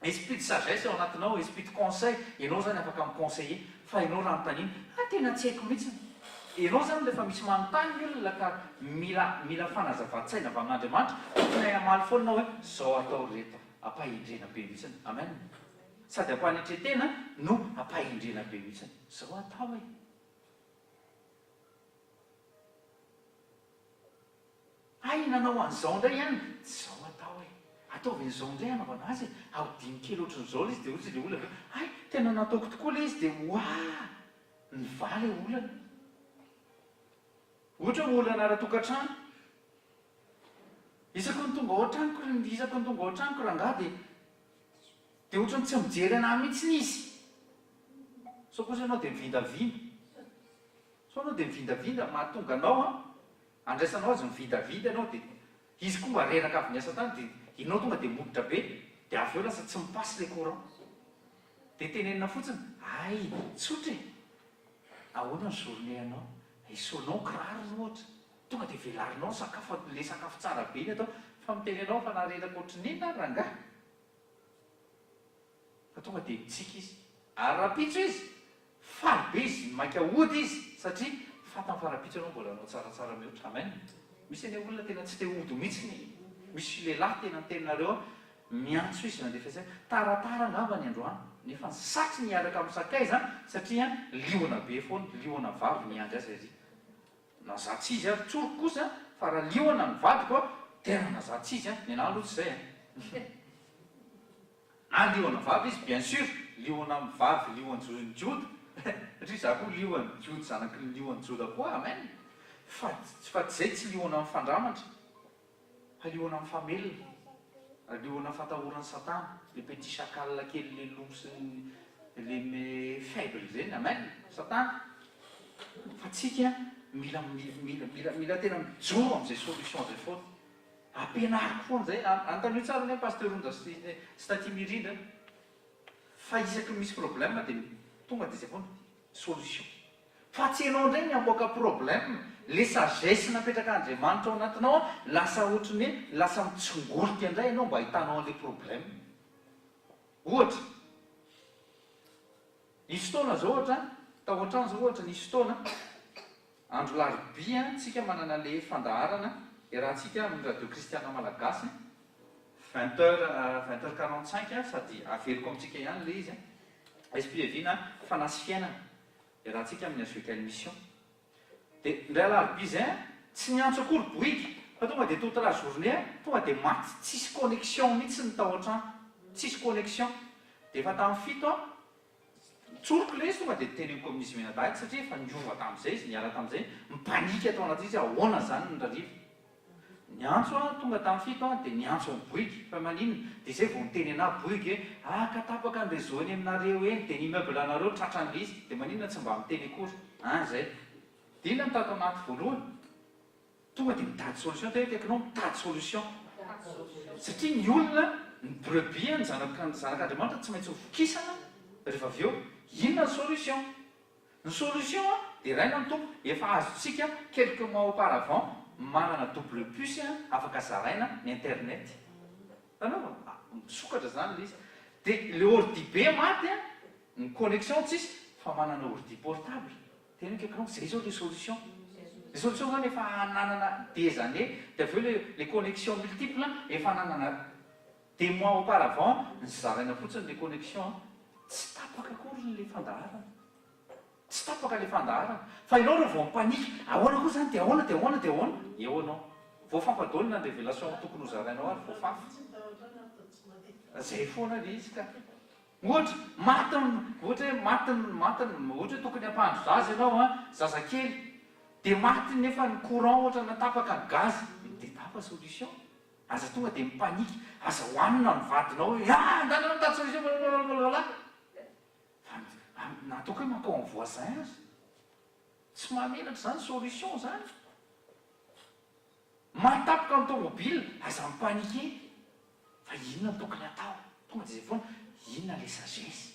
Esprit de sagesse ao anatinao, esprit de conseil, ianao izany afaka mi-conseiller, fa ianao raha anontaniana, ah tena tsy haiko mihitsy. Ianao izany rehefa misy manontany ny olona ka mila mila fanazavan-tsaina avy amin'Andriamanitra, tokony hay hamaly foana ianao hoe, zao atao ry reto, ampahendrena be mihitsy. Amen. Sady ampanetre-tena no ampahendrena be mihitsy. Zao atao e. Hay nanao an'izao indray ihany, tsy izao atao e! Ataovy an'izao indray hanaovana azy e! Ahodino kely ohatran'izao ilay izy dia hoy ilay olona avy eo, hay tena nataoko tokoa ilay izy dia oaa! Nivaha ilay olana. Ohatra hoe olana ara-tokantrano. Isaky ny tonga ao an-tranoko ry, isaky ny tonga ao an-tranoko rangahy dia dia ohatran'ny tsy mijery an'ahy mihitsy izy. Sao kosa ianao dia mivindavinda. Sao ianao dia mivindavinda mahatonga anao an, Andraisanao azy mividavidy ianao dia izy koa mba reraka avy niasa tany dia ianao tonga dia molotra be dia avy eo lasa tsy mi-passe le courant dia tenenina fotsiny hay tsotra e! ahoana ny journée anao? esorinao ny kirarony ohatra tonga dia velarinao ny sakafo le sakafo tsara be iny atao fa miteny anao fa na reraka ohatrin'ny inona ary rangahy Fa tonga dia mitsiky izy. Ary rahampitso izy, faly be izy, maika hody izy, satria fantany fa rahampitso ianao mbola hanao tsaratsara mihoatra. Amen. Misy anie olona tena tsy te hody mihitsy e. Misy lehilahy tena niteny nareo aho, miantso izy nandefa sms, taratara angamba ny androany, nefa ny satriny hiaraka amin'ny sakaiza satria liona be foana, liona vavy niandry azy ery. Na za tsy izy ary tsoriko kosa fa raha liona ny vadiko a, tena na za tsy izy a, ny anah aloha tsy zay a. Na liona vavy izy bien sur, liona vavy lion joda, satria za koa lion jody zanaky ny lion joda koa amen, fa fa zay tsy liona mifandramatra fa liona mifamelona, liona fatahoran'i satana, le petit chacal kely le loup sy ny le faible ireny amen, satana, fa tsika mila mila mila mila tena mijoro am'zay solution zay foana. Ampianariko foana izay, anontanio tsara anie Pasteur Onja sy sy Tatie Mirindra fa isaky ny misy problème dia tonga dia izay foana solution. Fa tsy ianao indray ny hamoaka problème, le sagesse napetrak'Andriamanitra ao anatinao an, lasa ohatry ny hoe lasa mitsingorika indray ianao mba ahitanao an'le problème. Ohatra, nisy fotoana izao ohatra, tao an-trano izao ohatra nisy fotoana, Andro larobia tsika manana le fandaharana iarahantsika amin'ny radio kristiana malagasy vingt heures vingt heures quarante cinq sady averiko amintsika ihany le izy SPV na fanahy sy fiainana iarahantsika amin'ny AGECL mission de indray alarobia zay tsy niantso akory Bouygues fa tonga de toute la journée tonga de maty tsisy connexion mihitsy ny tao an-trano tsisy connexion de efa tamin'ny fito Tsoriko ilay izy tonga dia teneniko amin'izy mianadahy satria efa niova tamin'izay izy, niala tamin'izay, mi-panique tao anaty izy ahoana izany ny rariva. Niantso aho tonga tamin'ny fito aho dia niantso an'i Bouygues fa maninona? Dia izay vao niteny anah Bouygues hoe ah ka tapaka ny réseau eny aminareo eny dia ny immeuble anareo tratran'ilay izy dia maninona tsy mba miteny akory an izay. Dia inona no tato anaty voalohany? Tonga dia mitady solution, tena akaikinao mitady solution. Satria ny olona, ny brebis, ny zanak' zanak'Andriamanitra tsy maintsy ho vokisana rehefa avy eo. Inona ny solution? Ny solution deraina ny Tompo, efa azontsika quelques mois auparavant manana double puce afaka zaraina ny internet. Hitanao? Misokatra izany ilay izy. Dia ilay ordi be maty, ny connexion tsisy fa manana ordi portable. Tena akaikinao, zay zao le solution. Le solution zany efa ananana des années, de avy eo le le connexion multiple efa ananana des mois auparavant, nozaraina fotsiny le connexion an, tsy tapaka akory le fandaharana, tsy tapaka le fandaharana, fa ianao raha vao mi-panique, ahoana koa zany de ahoana de ahoana de ahoana, eo ianao, voafafa daholo na ny revelation tokony hozarainao ary voafafa, zay foana le izy ka. Ohatra, maty ny, ohatra hoe maty ny, maty ny, ohatra hoe tokony hampandro zaza ianao an, zazakely, dia maty nefa ny courant ohatra na tapaka ny gaz, mitedava solution, aza tonga dia mi-panique, aza hohanina ny vadinao hoe ah ndana anao mitady solution blablabla, fa na ataoko hoe mankao amin'ny voisin aza, tsy mahamenatra izany solution izany. Mahatapoka ny tomobile, aza mi-paniquer fa inona no tokony hatao? Tonga dia izay foana, inona ilay sagesse?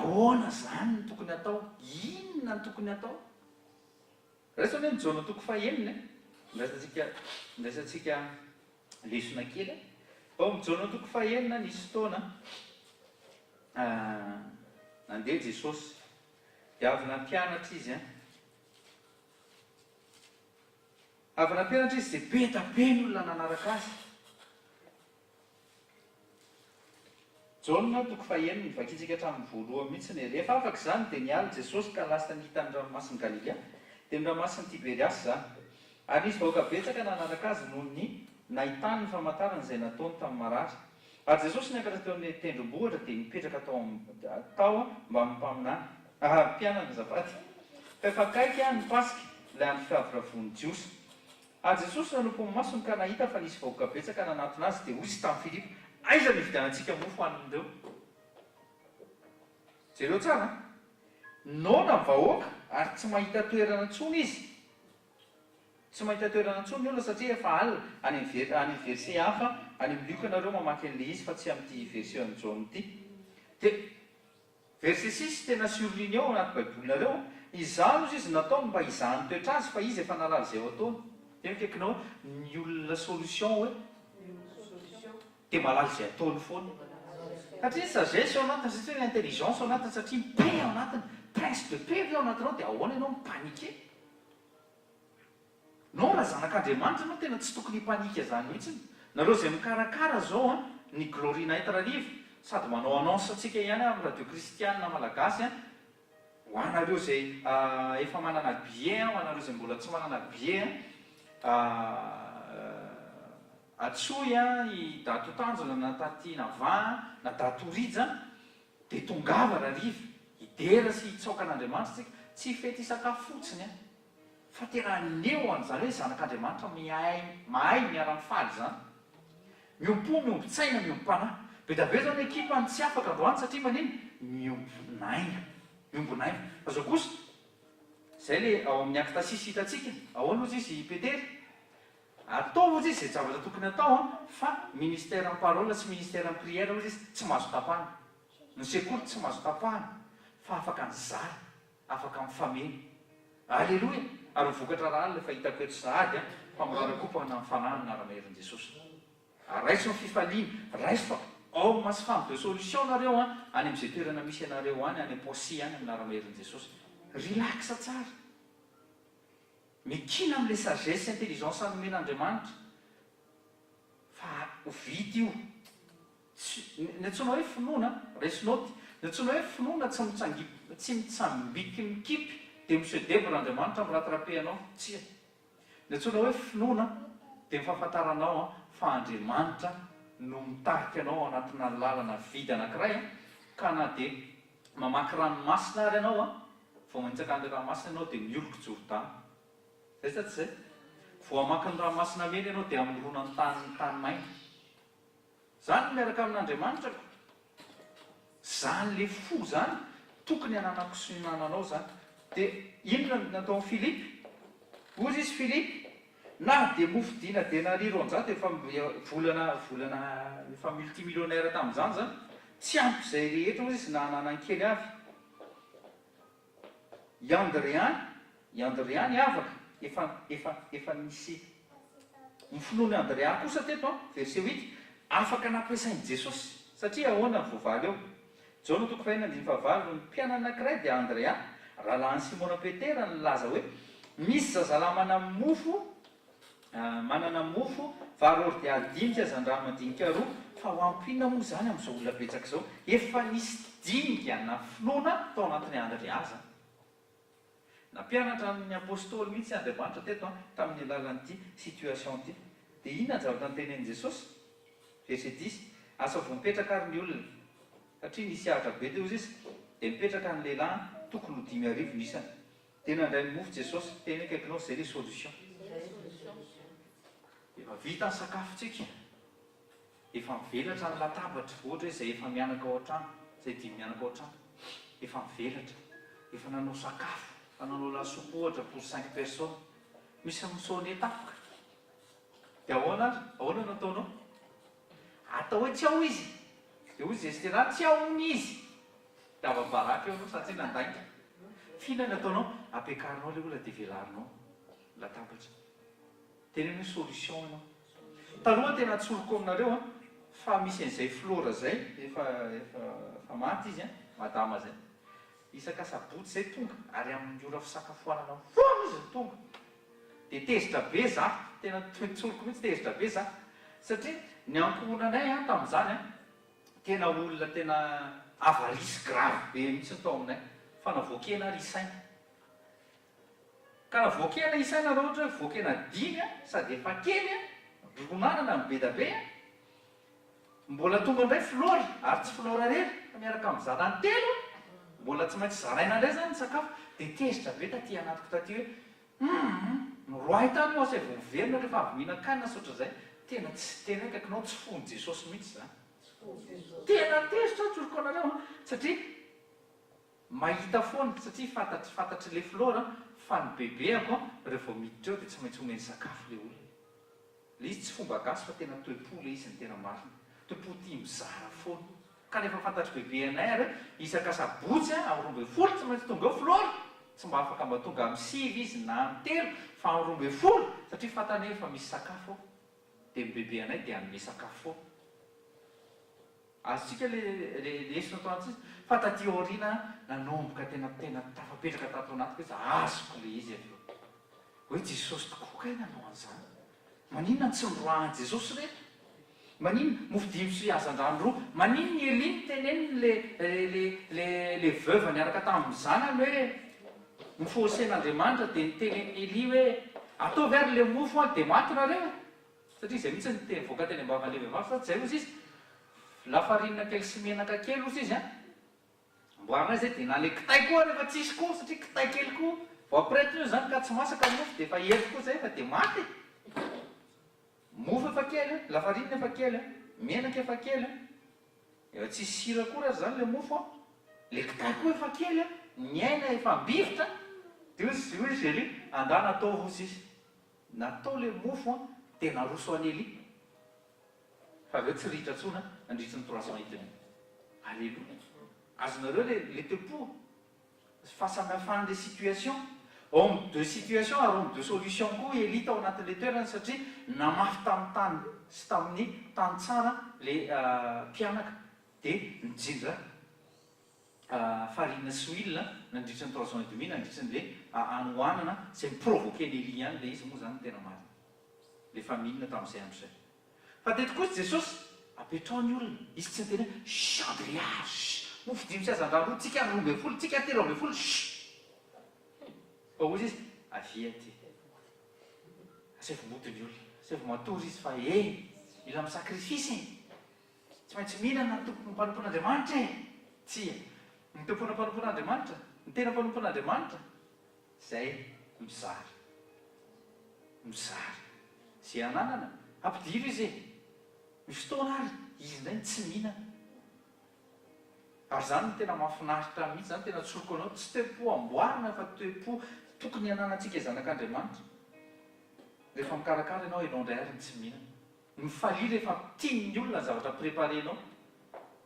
Ahoana izany no tokony hatao? Inona no tokony hatao? Raiso anie ny Jaona toko fahenina e! Andraisantsika, andraisantsika lesona kely e! Ao amin'ny Jaona toko fahenina nisy fotoana nandeha Jesosy, dia avy nampianatra Izy an! Avy nampianatra Izy dia be da be ny olona nanaraka Azy. Jaona toko fahenina, vakintsika hatramin'ny voalohany mihitsy ny. Rehefa afaka izany dia niala Jesosy ka lasa nita ny ranomasin'i Galilia, dia ny ranomasin'i Tiberiasy izany. Ary nisy vahoaka betsaka nanaraka Azy noho ny nahitany ny famantarana izay nataony tamin'ny marary. Ary Jesosy niakatra teo amin'ny tendrombohitra dia nipetraka tao tao mbamin'ny mpaminany, ah, mpianany azafady. Fa efa akaiky ny Paska, ilay andro fiavoravoan'ny Jiosy. Ary Jesosy nanompo ny masony ka nahita fa nisy vahoaka betsaka nanatona Azy, dia hoy Izy tamin'i Filipo, Aiza no hividianantsika mofo hanin'ireo? Jereo tsara an! Noana ny vahoaka ary tsy mahita toerana intsony izy. Tsy mahita toerana intsony ny olona satria efa alina. Any amin'ny ver, any amin'ny verset hafa, any amin'ny Lioka nareo mamaky an'ilay izy fa tsy amin'ity verset an'i Jaona ity. Dia. Verset six, tena surligne ao anaty baibolinareo, Izany ozy izy nataony mba hizahany toetra azy fa izy efa nahalala izay ho ataony. Tena akaikinao ny olona solution hoe dia mahalala izay ataony foana. Satria ny sagesse ao anatiny, satria ny intelligence ao anatiny, satria ny paix ao anatiny, prince de paix ve ao anatinao dia ahoana ianao mi-paniquer? Non raha zanak'Andriamanitra ianao tena tsy tokony hi-panique zany mihitsiny. Nareo izay mikarakara zao an ny Glory Night Rariva sady manao annonce antsika ihany amin'ny radio kristianina malagasy an, ho anareo izay efa manana billet an, ho anareo izay mbola tsy manana billet an, antsoy an i Dato Tanjona na Taty Nava na Dato Rija dia tongava Rariva hidera sy hitsaoka an'Andriamanitra tsika, tsy fety hisakafo fotsiny an. Fa tena haneho an'izany hoe zanak'Andriamanitra mihay mahay miara-mifaly izany. Miombom-po, miombon-tsaina, miombom-panahy. Be dia be izao ny ekipa no tsy afaka androany satria manino? Miombon'aina. Miombon'aina. Fa izao kosa, izay ilay ao amin'ny Acte six hitantsika, ahoana hozy izy i Petera? Ataovy hozy izy izay zavatra tokony hatao an, fa ministère en parole sy ministère en prière hozy izy tsy mahazo tapahana. Ny sekoly tsy mahazo tapahana fa afaka mizara. Afaka mifameno. Aleloia! Ary ny vokatra raha alina efa hitako eto sahady an, fa mirarakompana amin'ny fanahy ny anara-maherin'i Jesosy. Ary raiso ny fifaliana, raiso fa homme sy femme de solution nareo an, any amin'izay toerana misy anareo any, any Poissy any amin'ny anara-maherin'i Jesosy. Relax tsara. Mikina amin'ilay sagesse sy intelligence nomen'Andriamanitra. Fa ho vita io. Tsy, ny antsoina hoe finoana, raiso naoty, ny antsoina hoe finoana tsy mitsangi, tsy mitsambiky mikipy dia mi-se debra Andriamanitra mi-rattraper anao, tsia. Ny antsoina hoe finoana dia ny fahafantaranao an fa Andriamanitra no mitarika anao ao anatina lalana vide anankiray an, ka na dia mamaky ranomasina ary ianao an, vao manitsaka an'ilay ranomasina ianao dia mioloko Jordana. Zay sa tsy zay? Vao hamaky ny ranomasina mena ianao dia hamorona ny tany tany maina. Zany no miaraka amin'Andriamanitra ko. Zany le fo zany tokony hananako sy nananao zany. Dia inona no nataon'i Filipy? Hozy izy Filipy, na dia mofo dina denaria 200 efa volana volana efa multimillionnaire tamin'izany zany, tsy ampy izay rehetra hozy izy na hananany kely avy. I Andrea, i Andrea niavaka, efa, efa, efa nisy, ny finoan'i Andrea kosa teto an, verset huit, afaka nampiasain'i Jesosy. Satria ahoana ny voavaly eo? Jaona toko fahenina andininy fahavalo, ny mpianany anankiray dia Andrea, rahalahin'i Simona Petera, nilaza hoe, Misy zazalahy mana-mofo, Manana mofo vary ordialy dimy sy hazandrano madinika roa, fa ho ampy inona moa izany amin'izao olona betsaka izao? Efa nisy dingana finoana tao anatin'i Andrea izany. Nampianatra ny Apostoly mihitsy Andriamanitra teto tamin'ny alalan'ity situation ity. Dia inona ny zavatra notenenin'i Jesosy? Verset dix, Asa vao mipetraka ary ny olona, satria nisy ahitra be teo izy, dia mipetraka ny lehilahy tokony ho 5000 ny isany. Dia nandray ny mofo Jesosy, teny akaikinao zay le solution. Efa vita ny sakafontsika, efa mivelatra ny latabatra, ohatra hoe zay efa mianaka ao an-trano, zay dimy mianaka ao an-trano, efa mivelatra, efa nanao sakafo, efa nanao lasopy ohatra pour cinq personnes, misy mi-sonner tampoka, dia ahoana ary? Ahoana no ataonao? Atao hoe tsy ao izy, dia hoy Zestera, tsy ao hono izy. Dia afa-baraka eo anao satria nandainga. F'inona ny ataonao? Ampiakarinao ilay olona dia velarinao ny latabatra. Teneno hoe solution ianao. Taloha tena tsoriko aminareo an, fa misy an'izay Flora zay, efa efa efa maty izy an, madama zay. Isaka sabotsy zay tonga, ary amin'ny ora fisakafoanana foana izy no tonga. Dia tezitra be za, tena tsoriko mihitsy tezitra be za. Satria ny ankohonanay an tamin'izany an, tena olona tena avarice grave be mihitsy ny tao aminay. Fa na voakena ary isaina. Ka raha voakena isaina raha ohatra hoe voakena dimy sady efa kely ron'anana no bedabe mbola tonga indray Flora ary tsy Flora irery fa miaraka amin'ny zanany telo mbola tsy maintsy zaraina indray izany ny sakafo dia tezitra be taty anatiko taty hoe humm miroahy tany ho'a asaivo miverina rehefa avy mihinan-kanina sy ohatran'izay tena tsy tena hoe akaikinao tsy fon'i Jesosy mihitsy izany tena tezitra aho tsoriko anareo an satria Mahita foana satria fantatry fantatry le Flore fa ny bebeako reo vao miditra eo de tsy maintsy omeny sakafo le olona. Le izy tsy fomba gasy fa tena toe-po le izy ny tena marina. Toe-po tia mizara foana. Ka rehefa fantatry bebeanay ary hoe isaka sabotsy amin'ny 12 tsy maintsy tonga eo Flore, tsy mba afaka mba tonga amin'ny 9 izy na amin'ny 3 fa amin'ny 12 satria fantany hoe efa misy sakafo ao. De ny bebeanay de hanome sakafo foana. Azontsika le le lesona tao anatintsika fa taty aoriana nanomboka tena tena tafapetraka tato anatiko izy azoko le izy avy eo hoe Jesosy tokoa kay nanao an'izany maninona no tsy noroahan'i Jesosy reto maninona mofo dimy sy hazandrano roa maninona i Elia niteneniny le le le le veuve niaraka tamin'ny zanany hoe noforcen'Andriamanitra dia nitenenin'i Elia hoe ataovy ary le mofo an dia maty nareo e Satria izay mihitsy ny teny voaka teny am-bavan'ilay vehivavy sa tsy izay hozy izy? Lafarinina kely sy menaka kely hozy izy an! Amboarina izay dia na ilay kitay koa ary efa tsisy koa satria kitay kely koa vao ampiretina io izany ka tsy masaka ny mofo dia efa ela koa izay fa dia maty e! Mofo efa kely an, lafarinina efa kely an, menaka efa kely an, efa tsisy sira akory aza izany ilay mofo an, ilay kitay koa efa kely an, ny aina efa ambivitra an! Dia hozy hoy Elia, andana ataovy hozy izy. Natao le mofo an, dia naroso an'i Elia. Fa avy eo tsy ritra intsony an, nandritry ny trois ans et demi. Alléluia. Azonareo le le toe-po an? Fahasamihafan'le situation. Homme de situation ary homme de solution koa i Elia tao anatin'le toerana satria namafy tamin'ny tany sy tamin'ny tany tsara le mpianaka dia nijinja farine sy huile nandritra ny trois ans et demi nandritra ny le hanoanana izay mi-provoquer an'i Elia ihany ilay izy moa izany no tena marina le famine tamin'izay andro izay fa teto kosa Jesosy apetraho ny olona izy tsy niteny hoe chut Andrea chut mofo dimy sy hazandrano roa tsika 12 tsika 13 chut fa hozy izy avia aty asaivo mody ny olona asaivo matory izy fa eh mila mi-sacrifice e Tsy maintsy mihinana ny tompon mpanompon'Andriamanitra e! Tsia. Ny tompona mpanompon'Andriamanitra, ny tena mpanompon'Andriamanitra, izay mizara. Mizara. Izay ananana, ampidiro izy e! Misy fotoana ary izy indray no tsy mihinana. Ary izany no tena mahafinaritra ahy mihitsy, izany tena tsoriko anao, tsy toe-po amboarina fa toe-po tokony hananantsika zanak'Andriamanitra. Rehefa mikarakara ianao, ianao indray ary no tsy mihinana. Mifalia rehefa tian'ny olona ny zavatra préparer-nao.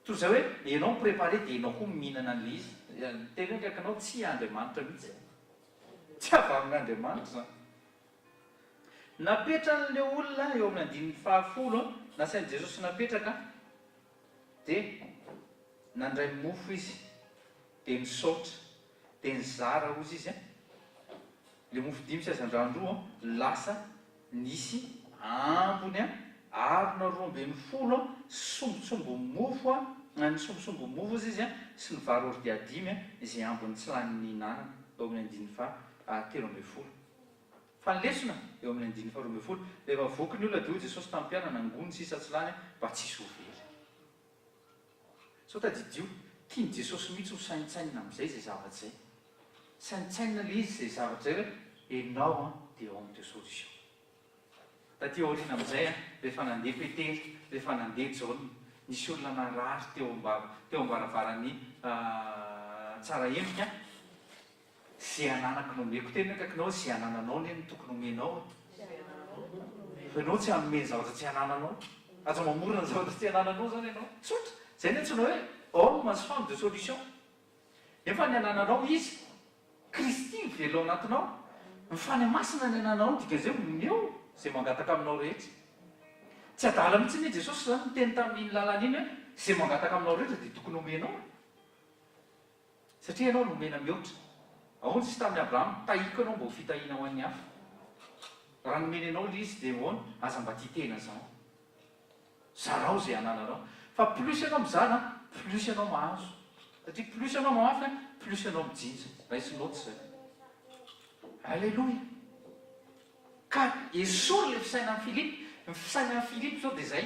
Toy izay hoe ianao mi-préparer dia ianao koa mihinana an'ilay izy. Ny teny hoe akaikinao tsy Andriamanitra mihitsy. Tsy avy amin'Andriamanitra izany. Napetran'ilay olona eo amin'ny andininy fahafolo, nasain'i Jesosy napetraka, dia nandray mofo izy, dia nisaotra, dia nizara hozy izy, ilay mofo dimy sy hazandrano roa lasa Nisy ambiny harona 12 sombintsombin'ny mofo, ny sombintsombin'ny mofo hozy izy, sy ny vary hordea dimy, izay ambiny tsy lany nihinanana, eo amin'ny andininy faha 13. Fa ny lesona, eo amin'ny andininy faha 12, rehefa voky ny olona dia hoy Jesosy tamin'ny mpianany, Angony ny sisa tsy lany mba tsy hisy ho very. Sao tadidio, tian'i Jesosy mihitsy ho saintsainina amin'izay izay zavatra izay. Saintsainina ilay izy izay zavatra izay hoe enao an dia homme de solution. Taty aoriana amin'izay an, rehefa nandeha Petera, rehefa nandeha Jaona, nisy olona narary teo am-bava, teo am-baravaran'i Tsaraendrika, Ze ananako nomeko. Teny hoe akaikinao hoe ze anananao anie no tokony omenao e. Fa ianao tsy hanome ny zavatra tsy anananao. Aza mamorona ny zavatra tsy anananao zany ianao. Tsotra. Zay ny antsoina hoe homme sy femme de solution. Nefa ny anananao Izy, Kristy mivelona ao anatinao, ny Fanahy Masina ny anananao ny dikan'izay omeo izay mangataka aminao rehetra. Tsy adala mihitsy anie Jesosy izany niteny tamin'iny lalana iny hoe izay mangataka aminao rehetra dia tokony omenao e! Satria ianao nomena mihoatra. Ahoana izy tamin'i Abrahama, Tahiko ianao mba ho fitahiana ho an'ny hafa. Raha nomeny anao ilay izy dia ahoana? Aza mba tia tena izany. Zarao izay anananao. Fa plus ianao mizara, plus ianao mahazo. Satria plus ianao mamafy, plus ianao mijinja. Raiso note izay. Alléluia. Ka esory ilay fisainan'i Philippe. Ny fisainan'i Philippe izao dia izay,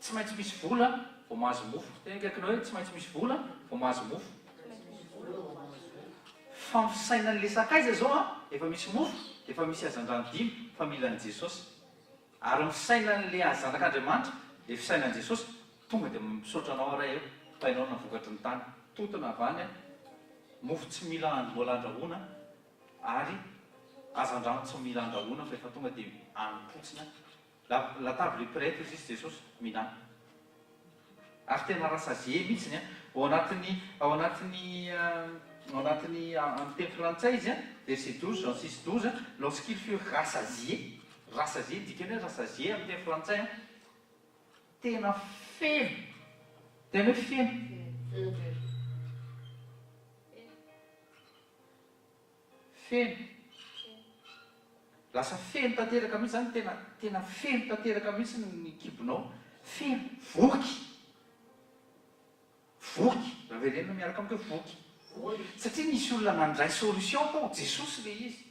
tsy maintsy misy vola vao mahazo mofo. Teny akaikinao hoe tsy maintsy misy vola vao mahazo mofo. Fa ny fisainan'ilay sakaiza izao an, efa misy mofo, efa misy hazandrano dimy, fa mila an'i Jesosy. Ary ny fisainan'ilay zanak'Andriamanitra, ilay fisainan'i Jesosy, tonga dia misaotra anao aho Ray ô, fa ianao no nahavokatry ny tany. Totona avy any an, mofo tsy mila mbola andrahoina, Ary hazandrano tsy mila andrahoina fa efa tonga dia anim-potsiny an. La la table est prête hozy izy Jesosy, mihinàna. Ary tena rassasié mihitsiny an. Ao anatin'ny ao anatin'ny ao anatin'ny amin'ny teny frantsay izy an, verset 12, Jean 6, 12, lorsqu'ils furent rassasiés, rassasiés, ny dikany hoe rassasiés amin'ny teny frantsay an, tena feno, tena hoe feno. Feno. Lasa feno tanteraka mihitsy zany, tena tena feno tanteraka mihitsy ny kibonao. Feno. Voky. Voky. Raha verenina miaraka amiko hoe voky. Satria nisy olona nandray solution tao, Jesosy ilay izy.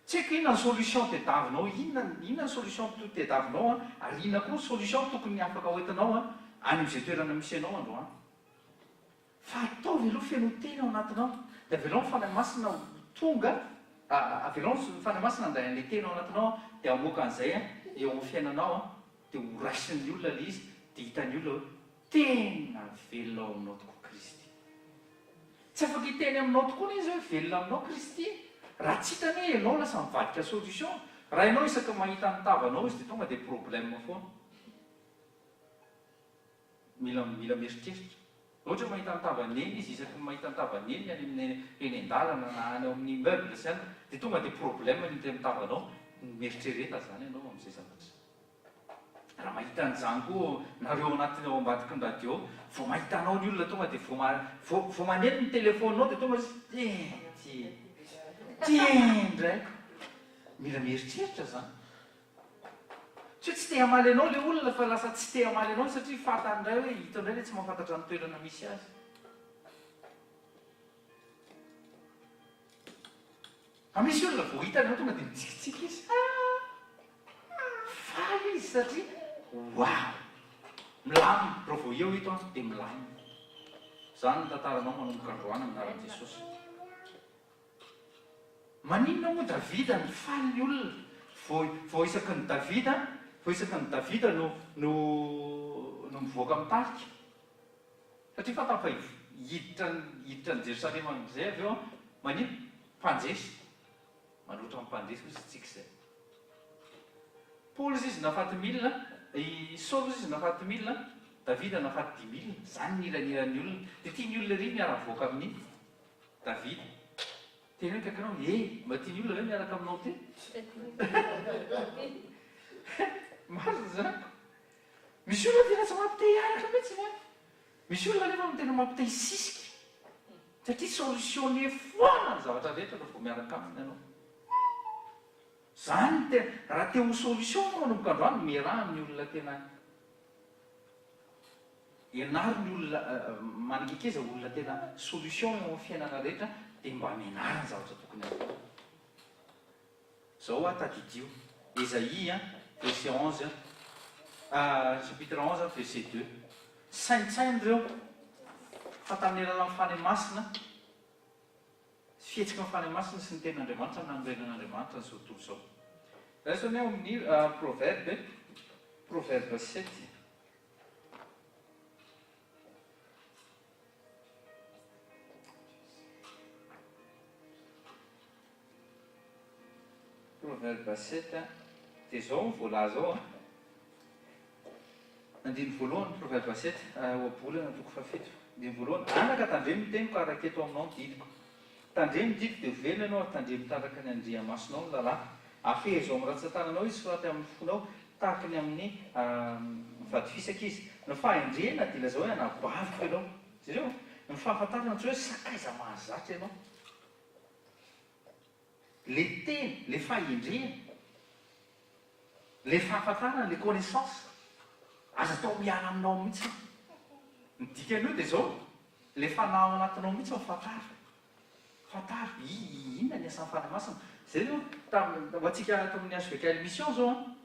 Tsy haiko inona ny solution tedavinao, inona inona ny solution tedavinao an, ary inona koa ny solution tokony afaka hoentinao an, any amin'izay toerana misy anao androany. Fa ataovy aloha feno teny ao anatinao, dia avelao ny Fanahy Masina ho tonga, avelao ny Fanahy Masina handray an'ilay teny ao anatinao, dia hamoaka an'izay eo amin'ny fiainanao, dia ho raisin'ny olona ilay izy, dia hitan'ny olona hoe tena velona ao aminao tokoa Kristy. Tsy afaka hiteny aminao tokoa anie izy hoe velona aminao Kristy, raha tsy hitany hoe ianao lasa mivadika solution. Raha ianao isaky ny mahita ny tavanao izy dia tonga dia problème foana. Mila mila mieritreritra. Ohatra hoe mahita ny tavan'i Neny izy, isaky ny mahita ny tavan'i Neny any amin'ny eny an-dalana na any ao amin'ny immeuble sy any dia tonga dia problème ny hita amin'ny tavanao, mieritrereta izany ianao amin'izay zavatra izay. Raha mahita an'izany koa nareo ao anatin'ny ao ambadiky ny radio, vao mahita anao ny olona tonga dia vao vao vao maneno ny téléphone-nao dia tonga izy eh ty ty indray. Mila mieritreritra izany. Tsy hoe tsy te hamaly anao ilay olona fa lasa tsy te hamaly anao izy satria fantany indray hoe ito indray ilay tsy mahafantatra ny toerana misy azy. Fa misy olona vao hitany anao tonga dia mitsikitsiky izy. Ah! Faly izy satria wow! Milamina, raha vao eo ito an, dia milamina. Izany ny tantaranao manomboka androany amin'ny anaran'i Jesosy. Maninona moa Davida no faly ny olona vao vao isaky ny Davida vao isaky ny Davida no no no mivoaka mitarika? Satria fantany fa hiditra hiditra an'i Jerosalema amin'izay avy eo an, maninona? Mpandresy. Manoatra ny mpandresy hozy isika izay. Paoly hozy izy nahafaty mille, i Saoly hozy izy nahafaty mille, Davida nahafaty dix mille. Izany ny hiraniran'ny olona. Dia tian'ny olona ery miara-mivoaka amin'i Davida. Teneno akaikinao hoe, eh, mba tian'ny olona ve miaraka aminao ty? Marina izany ko. Misy olona tena tsy mampite hiaraka mihitsy an. Misy olona anefa no tena mampite hisisika. Satria solutionner foana ny zavatra rehetra raha vao miaraka aminy ianao. Izany no tena, raha te ho solution ianao manomboka androany, miaraha amin'ny olona tena Ianaro ny olona manakekeza olona tena solution eo amin'ny fiainana rehetra dia mba mianara ny zavatra tokony hatao. Zao hoa tadidio, Esaïe verset 11 chapitre 11 verset 2 Saintsaino ireo fa tamin'ny alalan'ny Fanahy Masina Fihetsiky ny Fanahy Masina sy ny Tenin'Andriamanitra no nanorenan'Andriamanitra an'izao tontolo izao. Raiso anie ao amin'ny Proverbe, Proverbe sept. Proverbe sept, dia izao no voalaza ao an. Andininy voalohany, Proverbe sept, Ohabolana toko fahafito. Andininy voalohany, Anaka, tandremo ny teniko ary raketo aminao ny didiko. Tandremo ny didiko dia ho velona ianao ary tandremo tandraka ny andriamasonao ny lalàko. Afehezo amin'ny ratsan-tananao izy, soraty amin'ny fonao tahaka ny amin'ny vady fisaka izy. Ny fahendrena dia lazao hoe anabaviko ianao. Jereo, ny fahafantarana tsy hoe sakaiza mahazatra ianao. Le teny, le fahendrena, le fahafantarana, le connaissance, aza atao miala aminao mihitsy. Ny dikan'io dia izao, le fanahy ao anatinao mihitsy no fantaro. Fantaro, inona ny asan'ny Fanahy Masina. Izay izao, tamin'ny, ho antsika ato amin'ny HVKL Mission izao an,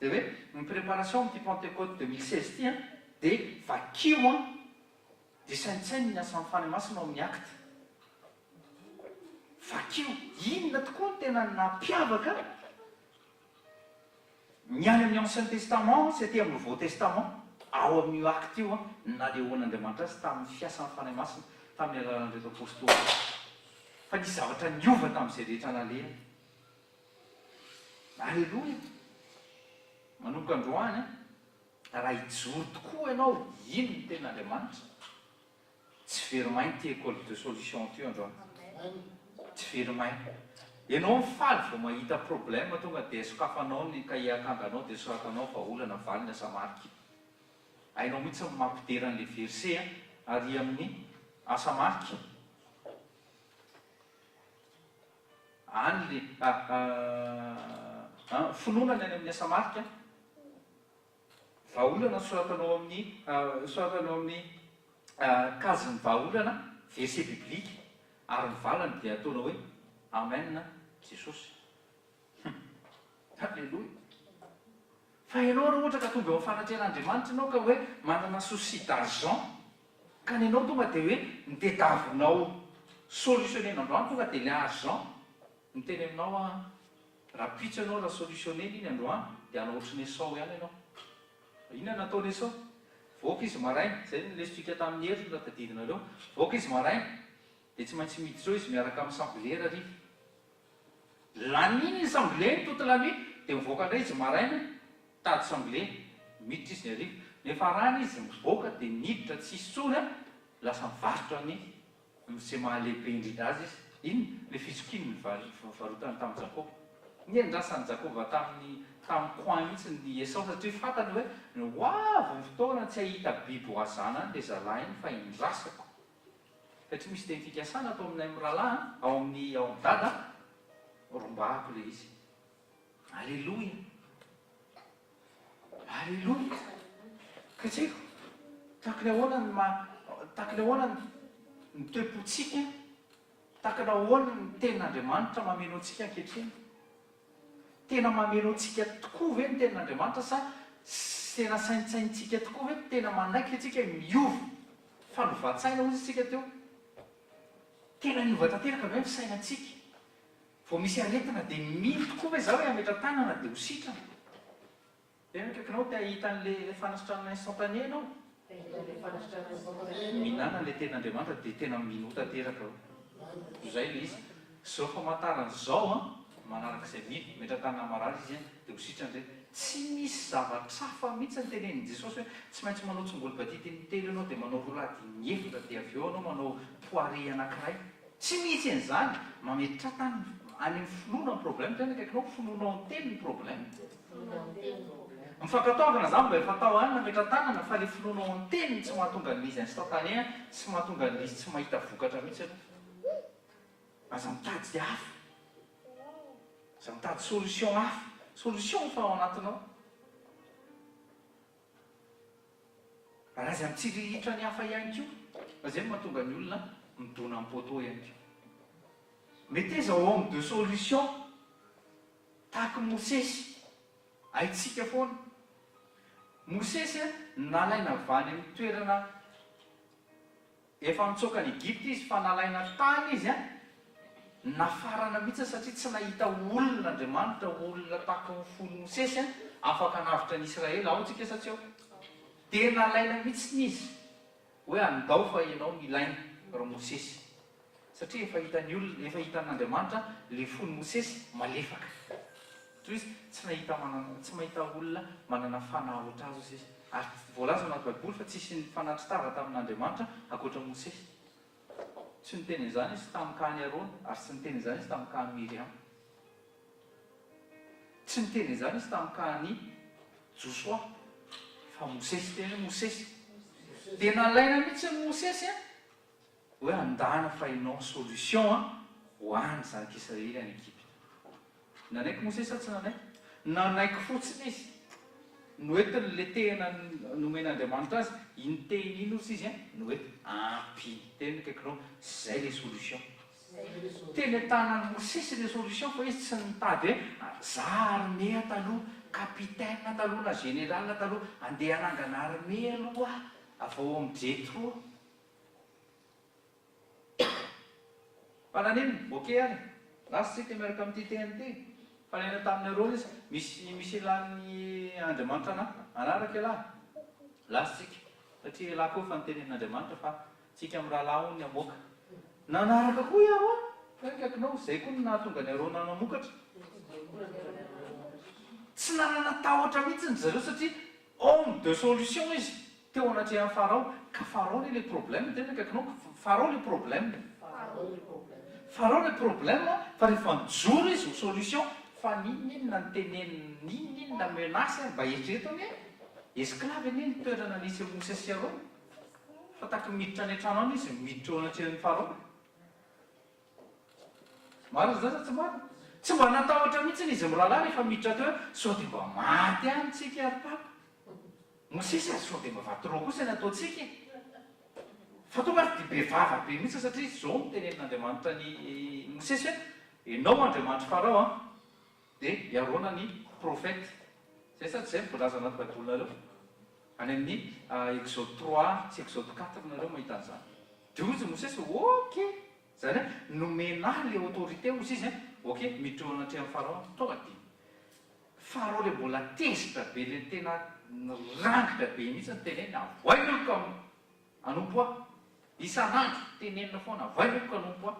dia hoe ny préparation amin'ity Pentecôte 2016 ity an, dia vakio an, dia saintsaino ny asan'ny Fanahy Masina ao amin'ny Actes. Vakio, inona tokoa no tena nampiavaka ny any amin'ny Ancien Testament sy aty amin'ny Nouveau Testament? Ao amin'io acte io no nanehoan'Andriamanitra azy tamin'ny fiasan'ny Fanahy Masina tamin'ny alalan'ireto Apostoly ireto. Fa nisy zavatra niova tamin'izay rehetra nalehany. Aleloia! Manomboka androany, raha hijoro tokoa ianao hino ny Tenin'Andriamanitra, Tsy very maina ity école de solution ity androany. Tsy very maina. Ianao mifaly vao mahita problème tonga dia sokafanao ny cahier akanganao dia soratanao vahaolana valiny asa marika. Hainao mihitsy ny mampidera an'ilay verset ary amin'ny asa marika. Any le finoana ny any amin'ny asa marika. Vahaolana soratanao amin'ny soratanao amin'ny kazin'ny vahaolana, verset biblique, ary ny valiny dia ataonao hoe Amen Jesosy. Hum. Alléluia. Fa ianao raha ohatra ka tonga eo amin'ny fanatrehan'Andriamanitra ianao ka hoe manana souci d'argent, ka ny anao tonga dia hoe ny tediavinao solutionner-na androany tonga dia ilay argent, miteny aminao aho an, Rahampitso ianao raha solutionner-na iny androany dia hanao ohatry ny Esao ihany ianao. Inona no nataon'i Esao? Voaka izy maraina, izay no lesotsika tamin'ny heriny raha tadidinareo. Voaka izy maraina dia tsy maintsy miditra eo izy miaraka amin'ny sanglier hariva. Laniny ny sanglier-ny toute la nuit dia mivoaka indray izy maraina mitady sanglier. Miditra izy ny hariva. Nefa rany izy mivoaka dia niditra tsisy intsony an, lasa mivarotra ny Izay maha-lehibe indrindra azy izy. Inona? Ilay fitsokiany nivarotany tamin'i Jakoba. Niandrasan'i Jakoba tamin'ny tamin'ny coin mihitsy ny Esao satria fantany hoe ho avy ny fotoana tsy hahita biby ho hazana any ilay zalahy iny fa indrasako. Satria misy teny fikasana ato aminay mirahalahy an, ao amin'ny ao amin'i Dada, rombahako ilay izy. Aleloia! Aleloia! Ka tsy haiko, tahaka ny ahoana ny maha, tahaka ny ahoana ny toe-pontsika, tahaka ny ahoana ny tenin'Andriamanitra mameno antsika ankehitriny. Tena mameno antsika tokoa ve ny tenin'Andriamanitra sa tena saintsainintsika tokoa ve, tena manaiky ve tsika hoe miova, fanovan-tsaina hozy isika teo, tena niova tanteraka ve ny fisainantsika? Vao misy aretina dia mino tokoa ve za hoe hametra-tanana dia ho sitrana? Eny akaikinao te hahita an'le fanasitranana instantané ianao? Te hahita an'le fanasitranana instantané. Mihinana an'le tenin'Andriamanitra dia tena minoa tanteraka hoe izay le izy. Zao famantarana zao an, manaraka izay mino, metra-tanana marary izy an, dia ho sitrana indray. Tsy misy zavatra hafa mihitsy ny tenenin'i Jesosy hoe tsy maintsy manao tsongolo-batity intelo ianao dia manao roulade inefatra dia avy eo ianao manao poire anankiray. Tsy misy an'izany, mametraka any amin'ny finoana ny problème, tena akaikinao finoanao ny teny ny problème. Ny fankatoavana zany mba efa atao any nametra-tanana fa le finoanao ny teny no tsy mahatonga an'ilay izy instantané, tsy mahatonga an'ilay izy tsy mahita vokatra mihitsy aloha. Aza mitady hafa, aza mitady solution hafa, solution efa ao anatinao. Ary aza mitsiriritra ny hafa ihany koa fa zay no mahatonga ny olona midona amin'ny poteau ihany koa. Meteza ho homme de solution tahaka i Mosesy, haintsika foana. Mosesy nalaina avy any amin'ny toerana Efa nitsoaka an'i Egypta izy fa nalaina tany izy an, nafarana mihitsy satria tsy nahita olona Andriamanitra, olona tahaka ny fon'i Mosesy an, afaka hanavotra ny Israely, ao tsika sa tsy ao? Dia nalaina mihitsy izy, hoe andao fa ianao no ilaina ry Mosesy, satria efa hitan'ny olona, efa hitan'Andriamanitra ilay fon'i Mosesy malefaka, toy izy tsy nahita manana, tsy mahita olona manana fanahy ohatr'azy izy. Ary voalaza ao anaty Baiboly fa tsisy nifanatri-tava tamin'Andriamanitra ankoatra Mosesy. Tsy niteny an'izany izy tamin'ny cas an'i Arona, ary tsy niteny an'izany izy tamin'ny cas an'i Miriama. Tsy niteny an'izany izy tamin'ny cas an'i Josoa, fa Mosesy. Teny hoe Mosesy. Dia nalaina mihitsy ny Mosesy an, hoe andana fa ianao ny solution an, ho an'ny zanak'Israely any Egypta. Nanaiky Mosesy sa tsy nanaiky? Nanaiky fotsiny izy. Noentiny ilay tehina nomen'Andriamanitra azy, iny tehina iny ozy izy an, noentiny. Ampy iny. Teny akaikinao, izay ilay solution. Teny an-tanan'i Mosesy ilay solution fa izy tsy nitady hoe za armée taloha, capitaine taloha na général taloha, andeha hanangana armée aloha aho avy ao amin'ny Jethro. Fa naninona? Ok ary, lasa isika miaraka amin'ity teny ity. Fa nena tamin'i Arona izy, misy misy ilan'ny Andriamanitra anà, hanaraka ialahy. Lasa isika, satria ialahy koa efa nitenenin'Andriamanitra fa tsika mirahalahy hono ny hamoaka. Nanaraka koa i Arona, fa akaikinao, izay koa no nahatonga an'i Arona namokatra. Tsy nanana tahotra mihitsy ry zareo satria Homme de solution izy teo anatrehan'i Farao, ka Farao anie le problème, tena akaikinao, Farao le problème, Farao le problème fa rehefa nijoro izy ho solution, fa n'inon'inona niteneniny, n'inon'inona menace, mba eritrereto anie, esclave anie ny toerana nisy an'i Mosesy sy Arona, fa taky miditra any an-trano any izy, miditra eo anatrehan'i Farao. Marina izany sa tsy marina? Tsy mba natahotra mihitsy izy mirahalahy rehefa miditra teo hoe sao dia mba maty any tsika ry papa. Mosesy aza sao dia mba va trop kosa ny ataontsika e. Fa tonga ary dia be vava be mihitsy satria izao no tenenin'Andriamanitra an'i Mosesy hoe ianao Andriamanitr'i Farao an, dia i Arona ny prophète. Izay sa tsy izay no voalaza anaty baibolinareo? Any amin'ny Exode trois sy Exode quatre nareo mahita an'izany. Dia hoy izy Mosesy hoe ok. Izany hoe nomena ahy ilay autorité hozy izy an, ok, miditra eo anatrehan'i Farao aho, tonga dia Farao ilay mbola tezitra be ilay tena nirangitra be mihitsy niteneniny, avoay ny oloko hanompo ahy, isan'andro tenenina foana, avoay ny oloko hanompo ahy.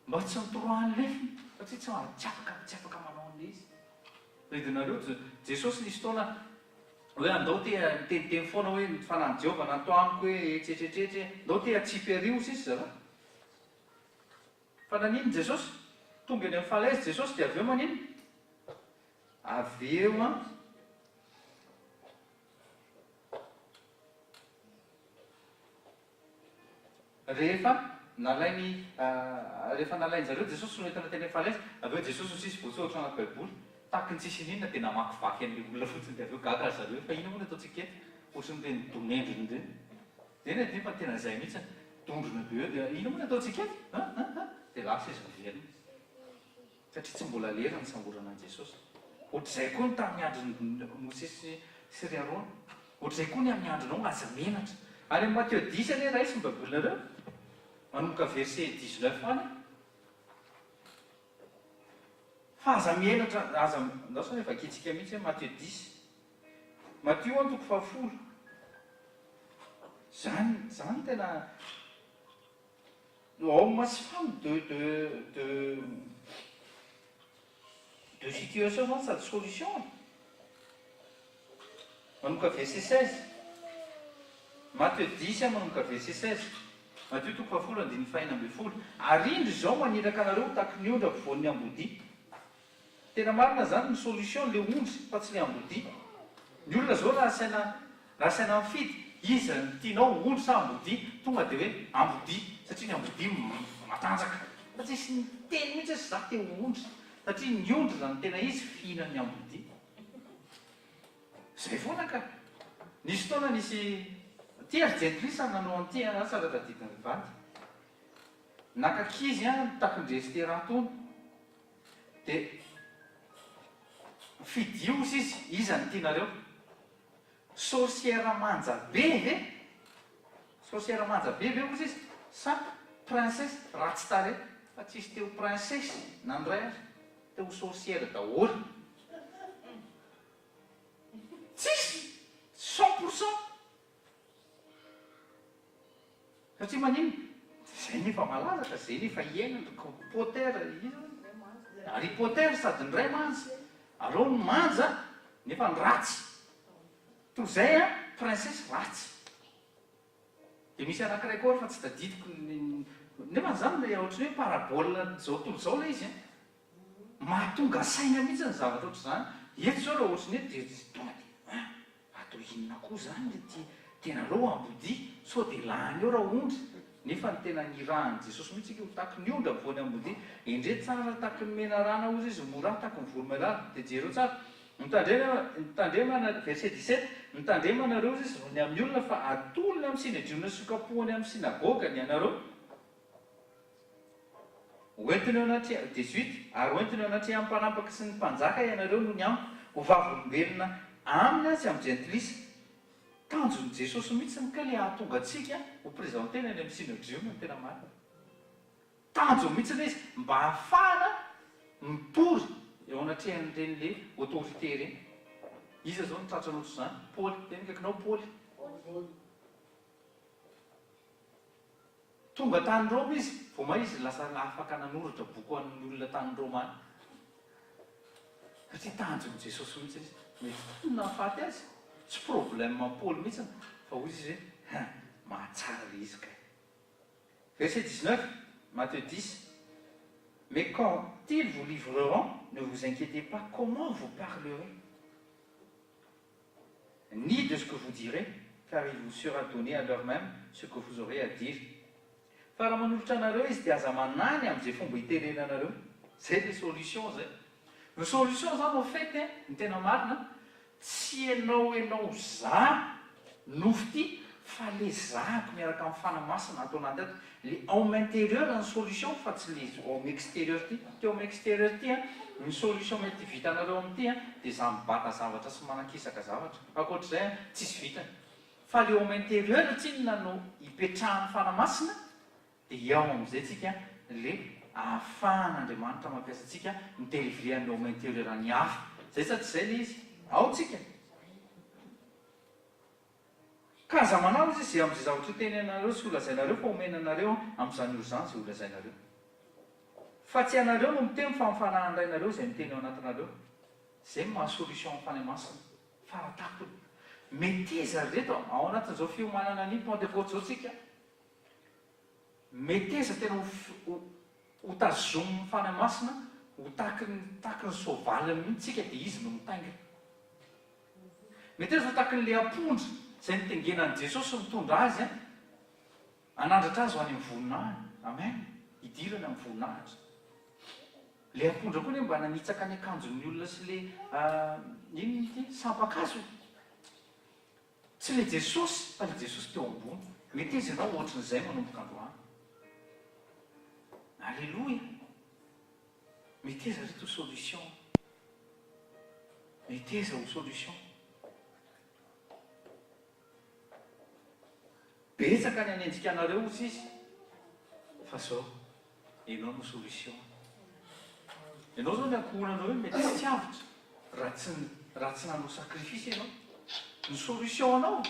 Mba tsy nitoroahany lefona satria tsy tsy afaka tsy afaka manao an'ilay izy. Tadidinareo Jesosy nisy fotoana hoe andao te niteniteny foana hoe ny fanahin'i Jehovah nato amiko hoe etsetretretre, ndao te hatsipy ary hozy izy zalahy. Fa naninona Jesosy? Tonga eny amin'ny falaise Jesosy dia avy eo maninona? Avy eo an. Rehefa nalainy rehefa nalain-jareo Jesosy noentina teny amin'ny falaise, avy eo Jesosy hoy izy voasoratra anaty baiboly, tahaky ny tsisy ininona dia namakivaky an'ilay olona fotsiny dia avy eo gaga ry zareo hoe fa inona moa no ataontsika eto? Ohatran'ireny donendrina ireny. Ireny aty fa tena izay mihitsy, dondrona be eo dia inona moa no ataontsika eto? An an an! Dia lasa izy miverina. Satria tsy mbola lera nisamborana an'i Jesosy. Ohatr'izay koa ny tamin'ny andron'i Mosesy sy ry Arona. Ohatr'izay koa ny amin'ny andronao, aza menatra. Any amin'ny Matio dix anie raiso ny baibolinareo, manomboka verset dix-neuf any. Fa aza menatra, aza, ndao sao hoe vakintsika mihitsy hoe Matio dix. Matio an toko fahafolo. Zany, zany tena. Homme sy femme de de de de situation zany sady solution e! Manomboka verset 16. Matthieu dix manomboka verset 16. Matio toko fahafolo andininy fahenina ambinifolo. Ary indro izao maniraka anareo ho tahaky ny ondry ampovoan'ny ambodia. Tena marina zany ny solution le ondry fa tsy le ambodia. Ny olona zao raha asaina raha asaina mifidy iza no tianao ondry sa ambodia tonga de hoe ambodia satria ny ambodia matanjaka. Fa tsisy niteny mihitsy hoe za te ho ondry satria ny ondry raha ny tena izy fihinan'ny ambodia. Zay foana ka. Nisy fotoana nisy ty ry jentilisa nanao an'ity an, asa raha tadidin'ny vady. Naka ankizy an nitakin-dry Estera tony. Dia fidio ozy izy, iza no tianareo? Sorcière manja be ve? Sorcière manja be ve ozy izy sa princesse ratsy tarehy? Fa tsisy te ho princesse na ny iray aza, te ho sorcière daholo. Tsisy! 100%! Satria maninona? Zay nefa malaza ka, zay nefa iainana ka, Potter iza moa? Harry Potter sady ny ray manja, aleo ny manja nefa ny ratsy. Toy izay an! Princesse ratsy. Dia misy anankiray koa ary fa tsy tadidiko ny, nefa izany ilay ohatran'ny hoe parabole an'izao tontolo izao ilay izy an. Mahatonga saina mihitsy ny zavatra ohatr'izany. Eto izao raha ohatran'ny hoe dia tonga dia hein, atao inona koa izany ity tena aleo ambodia sao dia lany eo raondry, nefa ny tena nirahan'i Jesosy mihitsy ange ho tahaky ny ondry afovoan'ny ambodia. Endrey tsara tahaky ny menarana hozy izy, mora tahaky ny voromailala. Dia jereo tsara. Mitandrema, mitandrema, verset 17, Mitandrema nareo hozy izy noho ny amin'ny olona fa atolony amin'ny synedriona sy hokapohany amin'ny synagoga ny anareo. Hoentiny eo anatreha, 18, ary hoentiny eo anatrehan'ny mpanapaka sy ny mpanjaka ianareo noho ny amiko, ho vavolombelona aminy sy amin'ny jentilisa. Tanjon'i Jesosy mihitsy ny kay le hahatonga antsika ho présenter-ny any amin'ny synedriona ny tena marina. Tanjony mihitsy ilay izy mba hahafahana mitory eo anatrehan'ireny le autorité ireny. Iza izao no tratra an'ohatr'izany? Paoly. Tena akaikinao Paoly. Tonga tany Roma izy, vao may izy lasa afaka nanoratra boky ho an'ny olona tany Roma any. Satria tanjon'i Jesosy mihitsy izy. Mety tany no nahafaty azy, tsy problème Paoly mihitsy, fa hoy izy hoe, hein, mahatsara ilay izy kay. Verset 19, Matthieu 10, Mais quand ils vous livreront, ne vous inquiétez pas comment vous parlerez, ni de ce que vous direz, car il vous sera donné à l'heure même ce que vous aurez à dire. Fa raha manolotra anareo izy dia aza manahy ny amin'izay fomba hitenenanareo. Zay le solution zay. Ny solution zany au fait ny tena marina Tsy enao enao za nofy ty fa le zahako miaraka am fanahy masina ato anaty ato, le homme intérieur ny solution fa tsy le homme extérieur ty, ty homme extérieur ty an ny solution mety vitanareo amty an de za mibata zavatra sy manakisaka zavatra fa ankoatr'izay an tsisy vitany fa le homme intérieur tsinona no ipetrahan'ny fanahy masina Dia ao amin'izay tsika le ahafahan'Andriamanitra mampiasa antsika mi-delivrer an'ny homme intérieur an'ny hafa. Zay sa tsy zay le izy? Ao tsika. Ka aza manao izy izay amin'izay zavatra ho tenenareo sy ho lazainareo fa omena anareo amin'izany ora izany izay ho lazainareo. Fa tsy ianareo no miteny fa ny Fanahin'ny Rainareo izay miteny ao anatinareo. Izay no maha solution ny Fanahy Masina. Fara-tampony. Meteza ry reto ao anatin'izao fiomanana ny Pentecote izao tsika. Meteza tena ho ho tazomin'ny Fanahy Masina ho tahaky ny tahaky ny soavaliny mihitsy tsika dia izy no mitaingina. Meteza ho tahaky ny le ampondra izay nitengenan'i Jesosy mitondra azy an, hanandratra azy ho any amin'ny voninahiny. Amen. Hidirany amin'ny voninahitra. Le ampondra koa anie mba nanitsaka ny akanjon'ny olona sy le inona ity sampan-kazo e. Tsy le Jesosy fa le Jesosy teo ambony. Meteza ianao ohatrin'izay manomboka androany. Aleloia. Meteza ry to solution. Meteza ho solution. Betsaka ny hanenjika anareo hozy izy fa zao enao no solution. Enao zao ny ankohonanao io mety tsy avotra raha tsy raha tsy nanao sacrifice enao. Ny solution anao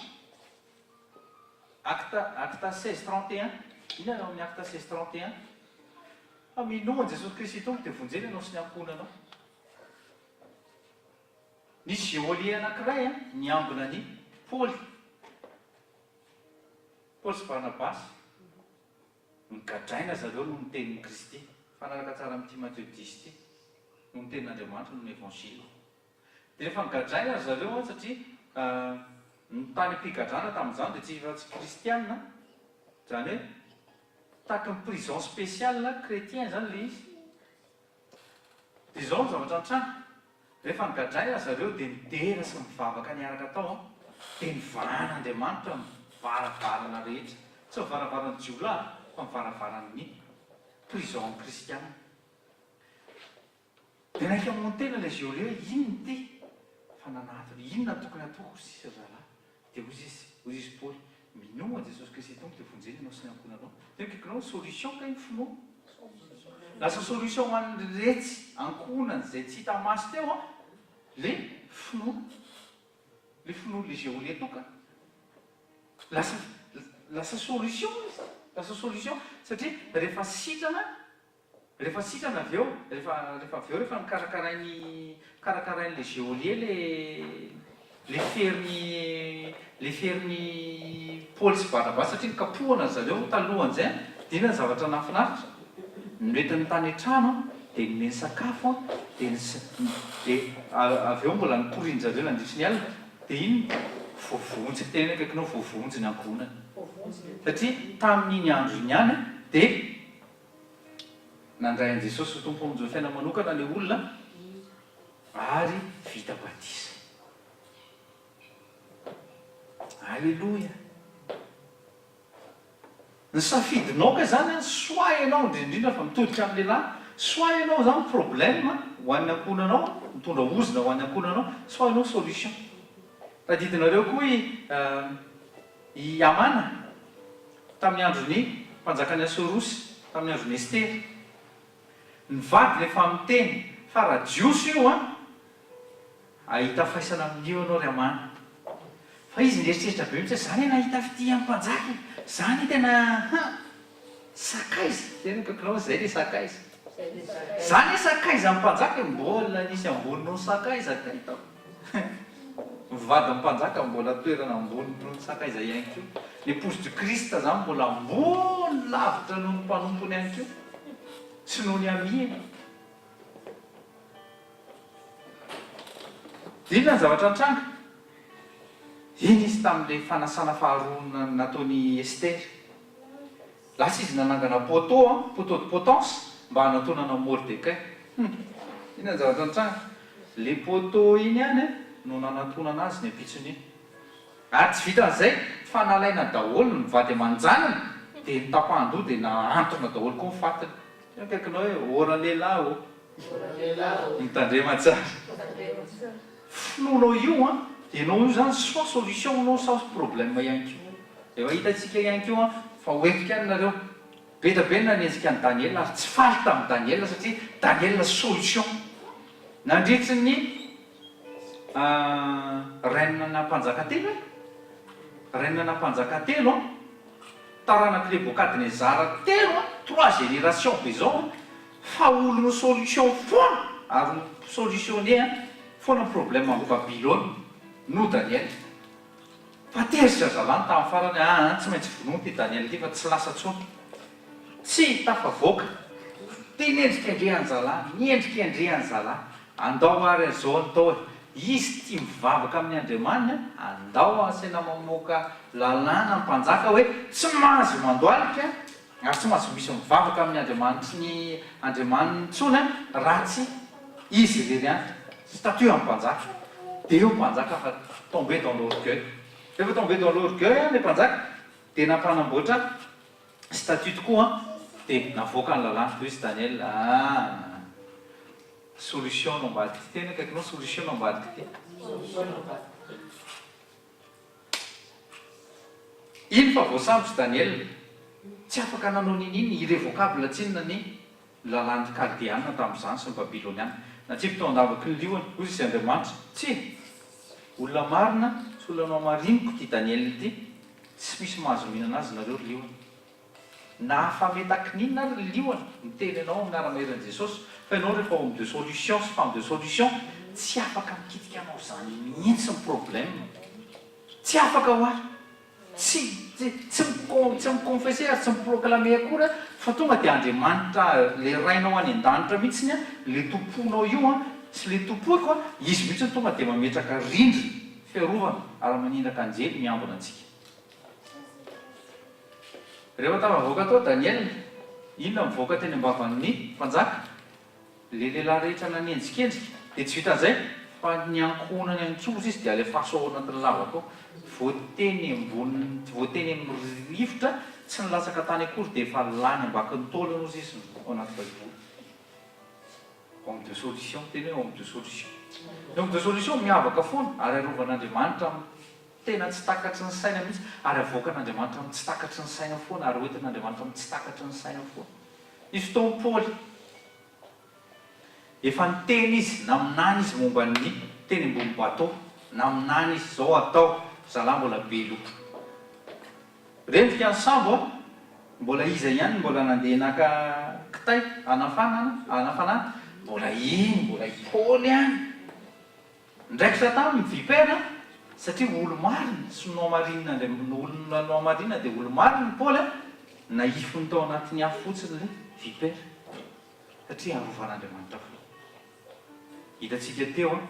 Acte Acte 16 31 inona ny ao amin'ny Acte 16 31 fa minoa an'i Jesosy Kristy Tompo dia vonjena ianao sy ny ankohonanao. Nisy geôlier anankiray niambina an'i Paoly. Paoly sy Barnabasy. Nogadraina zareo noho ny tenin'i Kristy. Mifanaraka tsara amin'ity Matio dix ity. Noho ny tenin'Andriamanitra, noho ny Evanjily. Dia rehefa nogadraina ry zareo an, satria ny tany am-pigadrana tamin'izany dia tsy efa tsy kristiana, izany hoe tahaky ny prison spéciale chrétien izany ilay izy. Dia izao ny zavatra nitranga, rehefa nogadraina ry zareo dia nidera sy nivavaka niaraka tao an, dia nivahan'Andriamanitra ny varavarana rehetra, tsy ny varavaran'ny jiolahy fa ny varavaran'ny prison kristiana. Dia naika hamono-tena ilay geôlier hoe inona ity? Fa nanatona, inona no tokony hataoko hoy sisa ry zalahy? Dia hoy izy, hoy izy Paoly, minoa an'i Jesosy Kristy Tompo dia vonjena ianao sy ny ankohonanao. Tena akaikinao ny solution kay ny finoana. Lasa solution ho an'iretsy ankohonany izay tsy hita maso teo an, le finoana. Le finoana le geôlier tokana. Lasa lasa solution izy, lasa solution satria rehefa sitrana Rehefa sitrana avy eo, rehefa rehefa avy eo rehefa nokarakarain'i karakarain'ilay geôlier le. Leferin'i leferin'i Paoly sy Barnabasy satria nikapohana ry zareo talohan'izay an, dia inona ny zavatra nahafinaritra? Noentiny tany an-trano an, dia nomeny sakafo an, dia nis dia avy eo mbola nitorian-dry zareo nandritry ny alina, dia inona? Voavonjy, teneno akaikinao, voavonjy ny ankohonany. Satria tamin'iny andro iny ihany an, dia nandray an'i Jesosy ho Tompo Mpamonjy ny fiainany manokana ilay olona, ary vita batisa. Aleloia! Ny safidinao kay zany an, soit ianao indrindra indrindra fa mitodika amin'ny lehilahy, soit ianao zany problème ho an'ny ankohonanao, mitondra ozona ho an'ny ankohonanao, soit ianao solution. Tadidinareo koa i i Hamana tamin'ny andron'ny mpanjakan'i Asorosy, tamin'ny andron'i Estera. Ny vadiny efa miteny fa raha jiosy io an, hahita faisana amin'io ianao ry Amana. Fa izy nieritreritra be mihitsy hoe za anie nahita fitia amin'ny mpanjaka e, za anie tena han, sakaiza, teneniko akinao hoe zay le sakaiza. Za anie sakaiza amin'ny mpanjaka e, mbola nisy ambony noho ny sakaiza kay tao. Ny vadin'ny mpanjaka mbola toerana ambony noho ny sakaiza ihany koa. L'épouse du Christ zany mbola ambony lavitra noho ny mpanompony ihany koa sy noho ny amie-ny. Inona ny zavatra nitranga? Iny izy tamin'ilay fanasana faharoa nataon'i Esther. Lasa izy nanangana poteau an, poteau de potence, mba hanatonana an'i Mordekay. Hum! Inona ny zavatra nitranga? Le poteau iny ihany an, no nanatonana azy ny ampitson'iny. Ary tsy vitan'izay, fa nalaina daholo ny vady aman-janany, dia notapahan-doha dia nahantona daholo koa ny fatiny. Tena akaikinao hoe, ora lehilahy ô! Mitandrema tsara. Finoanao io an, dia ianao io izany soit solution anao sa problème ihany koa. Efa hitantsika ihany koa fa ho entiko ihany nareo. Be dia be ny nanenjika an'i Daniela ary tsy faly tamin'i Daniela satria Daniela solution. Nandritry ny règne na mpanjaka telo e? Règne na mpanjaka telo an, taranak'i Nebokadnezara telo an, trois générations be zao an, fa olon'ny solution foana ary mi-solutionner foana ny problème amin'i Babylone no Daniela. Fa tezitra zalahy ny tamin'ny farany aa tsy maintsy vonoina ity Daniel ity fa tsy lasa tsony. Tsy tafavoaka. Dia nendrikendrehany zalahy, nendrikendrehany zalahy. Andao ary azao ny tao e. Izy tia mivavaka amin'ny Andriamaniny a, andao asaina mamoaka lalàna ny mpanjaka hoe tsy mahazo mandohalika Ary tsy maintsy misy mivavaka amin'ny Andriamanitry ny andriamaniny intsony raha tsy izy irery ihany. Statut an'ny mpanjaka. Dia eo mpanjaka fa tomber dans l'orgueil. Rehefa tomber dans l'orgueil ilay mpanjaka dia nampanamboatra statut tokoa dia navoaka ny lalàna. Hoy izy Daniel, ah, solution no ambadik'ity. Tena akaikinao solution no ambadik'ity. Solution no ambadik'ity. Iny fa voasambotra Daniela. Tsy afaka nanao n'inon'inona, irrévocable tsinona ny lalàn'ny Kaldeana tamin'izany sy ny Babyloniana. Natsipy tao an-davaky ny liona, hoy izy Andriamanitra, Tsia! Olona marina sy olona nohamariniko ity Daniela ity, tsy misy mahazo mihinana azy nareo ry liona. Na afa-metaky n'inona ary ny liona, miteny anao amin'ny anara-maherin'i Jesosy, fa ianao rehefa homme de solution sy femme de solution, tsy afaka mikitika anao izany mihitsy ny problème. Tsy afaka hoa. Tsy, tsy, tsy mi-con, tsy mi-confesser ary tsy mi-proclamer akory aho, fa tonga dia Andriamanitra, ilay Rainao any an-danitra mihitsiny an, ilay Tomponao io an, sy ilay Tompoiko an, Izy mihitsy no tonga dia mametraka rindrina, fiarovana, ary maniraka anjely miambina antsika. Rehefa tafavoaka tao Daniela, inona mivoaka teny am-bavan'ny mpanjaka? Ilay lehilahy rehetra nanendrikendrika. Dia tsy vitan'izay, fa ny ankohonany ihany koa hozy izy dia alefaso ao anatin'ny lavaka ao. Vao teny ambony, vao teny amin'ny rivotra, tsy nilatsaka tany akory dia efa lany ambakin'ny taolana hozy izy ao anaty Baiboly. Homme de solution, teny hoe homme de solution. Ny homme de solution miavaka foana ary arovan'Andriamanitra amin'ny. Tena tsy takatry ny saina mihitsy, ary avoakan'Andriamanitra amin'ny tsy takatry ny saina foana, ary hoentin'Andriamanitra amin'ny tsy takatry ny saina foana. Nisy fotoana Paoly, efa niteny izy, naminany izy momba ny teny ambony bateau, naminany izy, izao atao, zalahy mbola be loha. Rendrika ny sambo an, mbola iza ihany no mbola nandeha naka kitay hanafana, hanafanana, mbola iny, mbola i Paoly ihany. Niraikitra taminy ny vipera. Satria olo-marina sy nohamarinin'Andriamanitra, olona nohamarinina dia olo-marina i Paoly an, nahifiny tao anatin'ny afo fotsiny ilay vipère, satria arovan'Andriamanitra foana. Hitantsika teo an,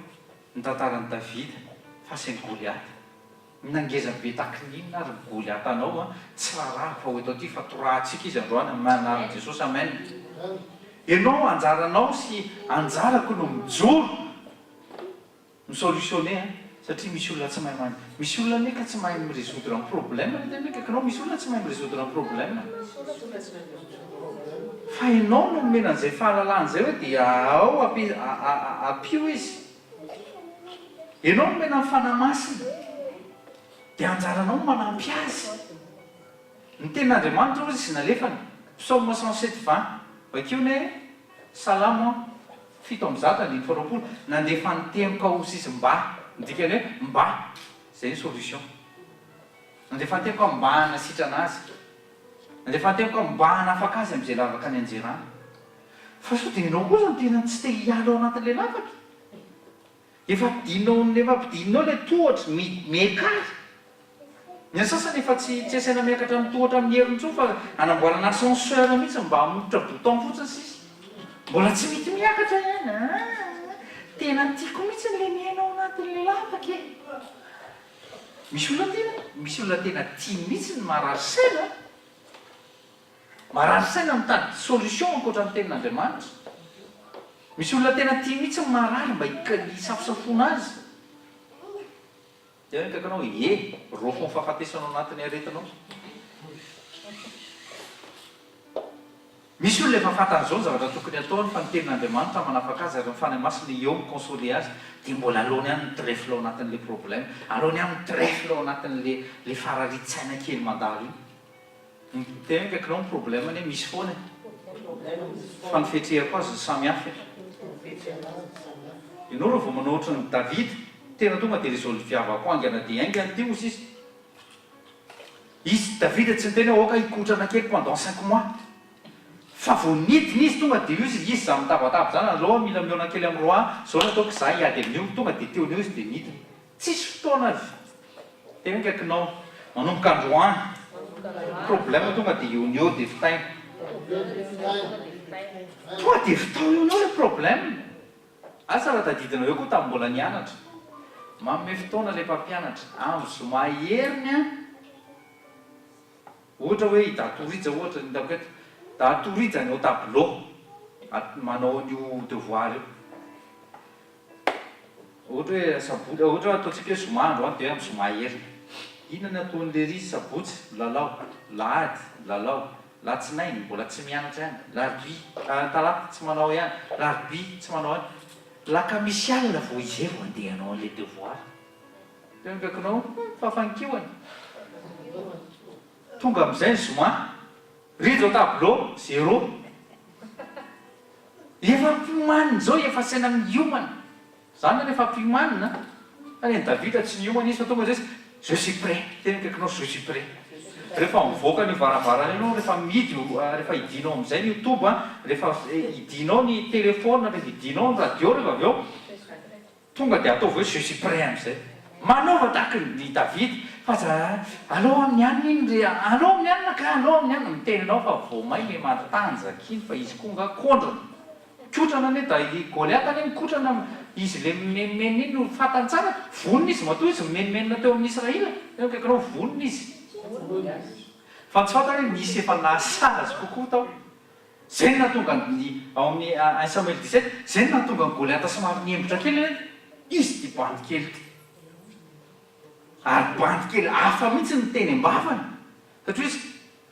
ny tantaran'i Davida face an'i Goliata. Na ngeza be tahaky ny inona ary ny Goliata anao an, tsy raharaha fa ho eto aty fa torahantsika izy androany amin'ny anaran'i Jesosy, amen. Ianao anjaranao sy anjarako no mijoro. Mi-solutionner an, satria misy olona tsy mahay man, misy olona anie ka tsy mahay mi-resoudre ny problème anie tena akaikinao, misy olona tsy mahay mi-resoudre ny problème. Fa ianao no nomena an'izay fahalalana izay hoe dia ao ampi, ampio izy. Ianao no nomena ny Fanahy Masina, dia anjaranao ny manampy azy. Ny tenin'Andriamanitra hozy izy nalefany, Psaume 107 20, vakio anie e. Salamo 127, Nandefa ny teniko aho ozy izy mba, ny dikany hoe mba, izay ny solution. Nandefa ny teniko aho mba hanasitrana azy. Nandefa ny teniko aho mba hanafaka azy amin'izay lavaka nianjerany. Fa sao dia ianao koa izany tena tsy te hiala ao anatin'ilay lavaka e? Efa ampidininao efa ampidininao ilay tohatra, mi miakara. Ny an'ny sasany efa tsy tsy asaina miakatra amin'ny tohatra amin'ny heriny intsony fa anamboarana ascenseur mihitsy mba hamototra bouton fotsiny sisa. Mbola tsy mety miakatra ihany aa! Tena tiako mihitsy ilay miaina ao anatin'ilay lavaka e! Misy olona tena misy olona tena tia mihitsy ny marary saina an! Marary saina mitady solution ankoatra ny tenin'Andriamanitra. Misy olona tena tia mihitsy ny marary mba hisafosafoana azy. Dia ny akaikinao hoe e, rofon'ny fahafatesana ao anatin'ny aretinao. Misy olona efa fantany izao ny zavatra tokony hataony fa ny tenin'Andriamanitra manafaka azy ary ny Fanahy Masina eo mi-consoler azy dia mbola aleony ihany mi-trèfle ao anatin'ilay problème, aleony ihany mi-trèfle ao anatin'ilay ilay fararian-tsaina kely mandalo iny. Ny tena akaikinao ny problème anie misy foana e! Fa ny fiatrehako azy no samy hafa e! Ianao raha vao manao ohatran'i David, tena tonga dia resolviavako haingana dia haingana ity hozy izy. Izy David tsy niteny hoe aoka hikotrana kely pendant cinq mois. Fa vao nidina izy tonga dia io izy, izy za mitabataba zany, aleo aho mila mihaona kely amin'ny roi, zao no ataoko za hiady amin'io, tonga dia teo no eo izy dia nidina. Tsisy fotoana Tena akaikinao. Manomboka androany. Problème tonga dia eo no eo dia vitaina. Tonga dia vitao eo no eo ilay problème. Asa raha tadidinao eo koa tamin'ny mbola nianatra. Manome fotoana ilay mpampianatra. Amin'ny zoma heriny an. Ohatra hoe i Datorija ohatra ny hitako eto. Datorija ny ao tableau. Manao an'io devoir io. Ohatra hoe sabotsy, ohatra hoe ataontsika hoe zoma androany dia amin'ny zoma heriny. Inona ny ataon'i Lery sabotsy? Milalao. Lahady, milalao. Latsinainy, mbola tsy mianatra ihany. Larobia, talata, tsy manao ihany. Larobia, tsy manao ihany. Lakamisy alina vao izay vao andeha hanao an'ilay devoir. Teo akaikinao, hum, fafankiwany. Tonga amin'izay ny zoma, rideau tableau, zéro. Efa ampiomanina izao, efa asaina miomana. Izany anie efa ampiomanina an! Fa ny an'i Davida tsy niomana izy fa tonga dia izy, je suis prêt, teny akaikinao, je suis prêt. Rehefa mivoaka an'io varavarana io ianao, rehefa mihidy io, rehefa hidianao amin'izay ny youtube an, rehefa hidianao ny téléphone, rehefa hidianao ny radio rehefa avy eo, Tonga dia ataovy hoe je suis prêt amin'izay. Manaova tahaka ny David fa aza alao amin'ny anona iny ry alao amin'ny anona ka alao amin'ny anona. Miteny anao fa vao may le matanjaka iny fa izy koa nga kondrana. Mikotrana anie da i Goliath anie mikotrana izy le mimenomenona iny no fantany tsara vonona izy matoa izy mimenomenona teo amin'ny Israel. Teo akaikinao vonona izy. Fa ny tsy fantany hoe nisy efa nahasahy azy kokoa tao. Izay no nahatonga ny, ao amin'ny un Samuel 17, izay no nahatonga an'i Goliata somary niembotra kely hoe, izy ity bandy kely ity. Ary bandy kely hafa mihitsy ny teny am-bavany. Satria izy,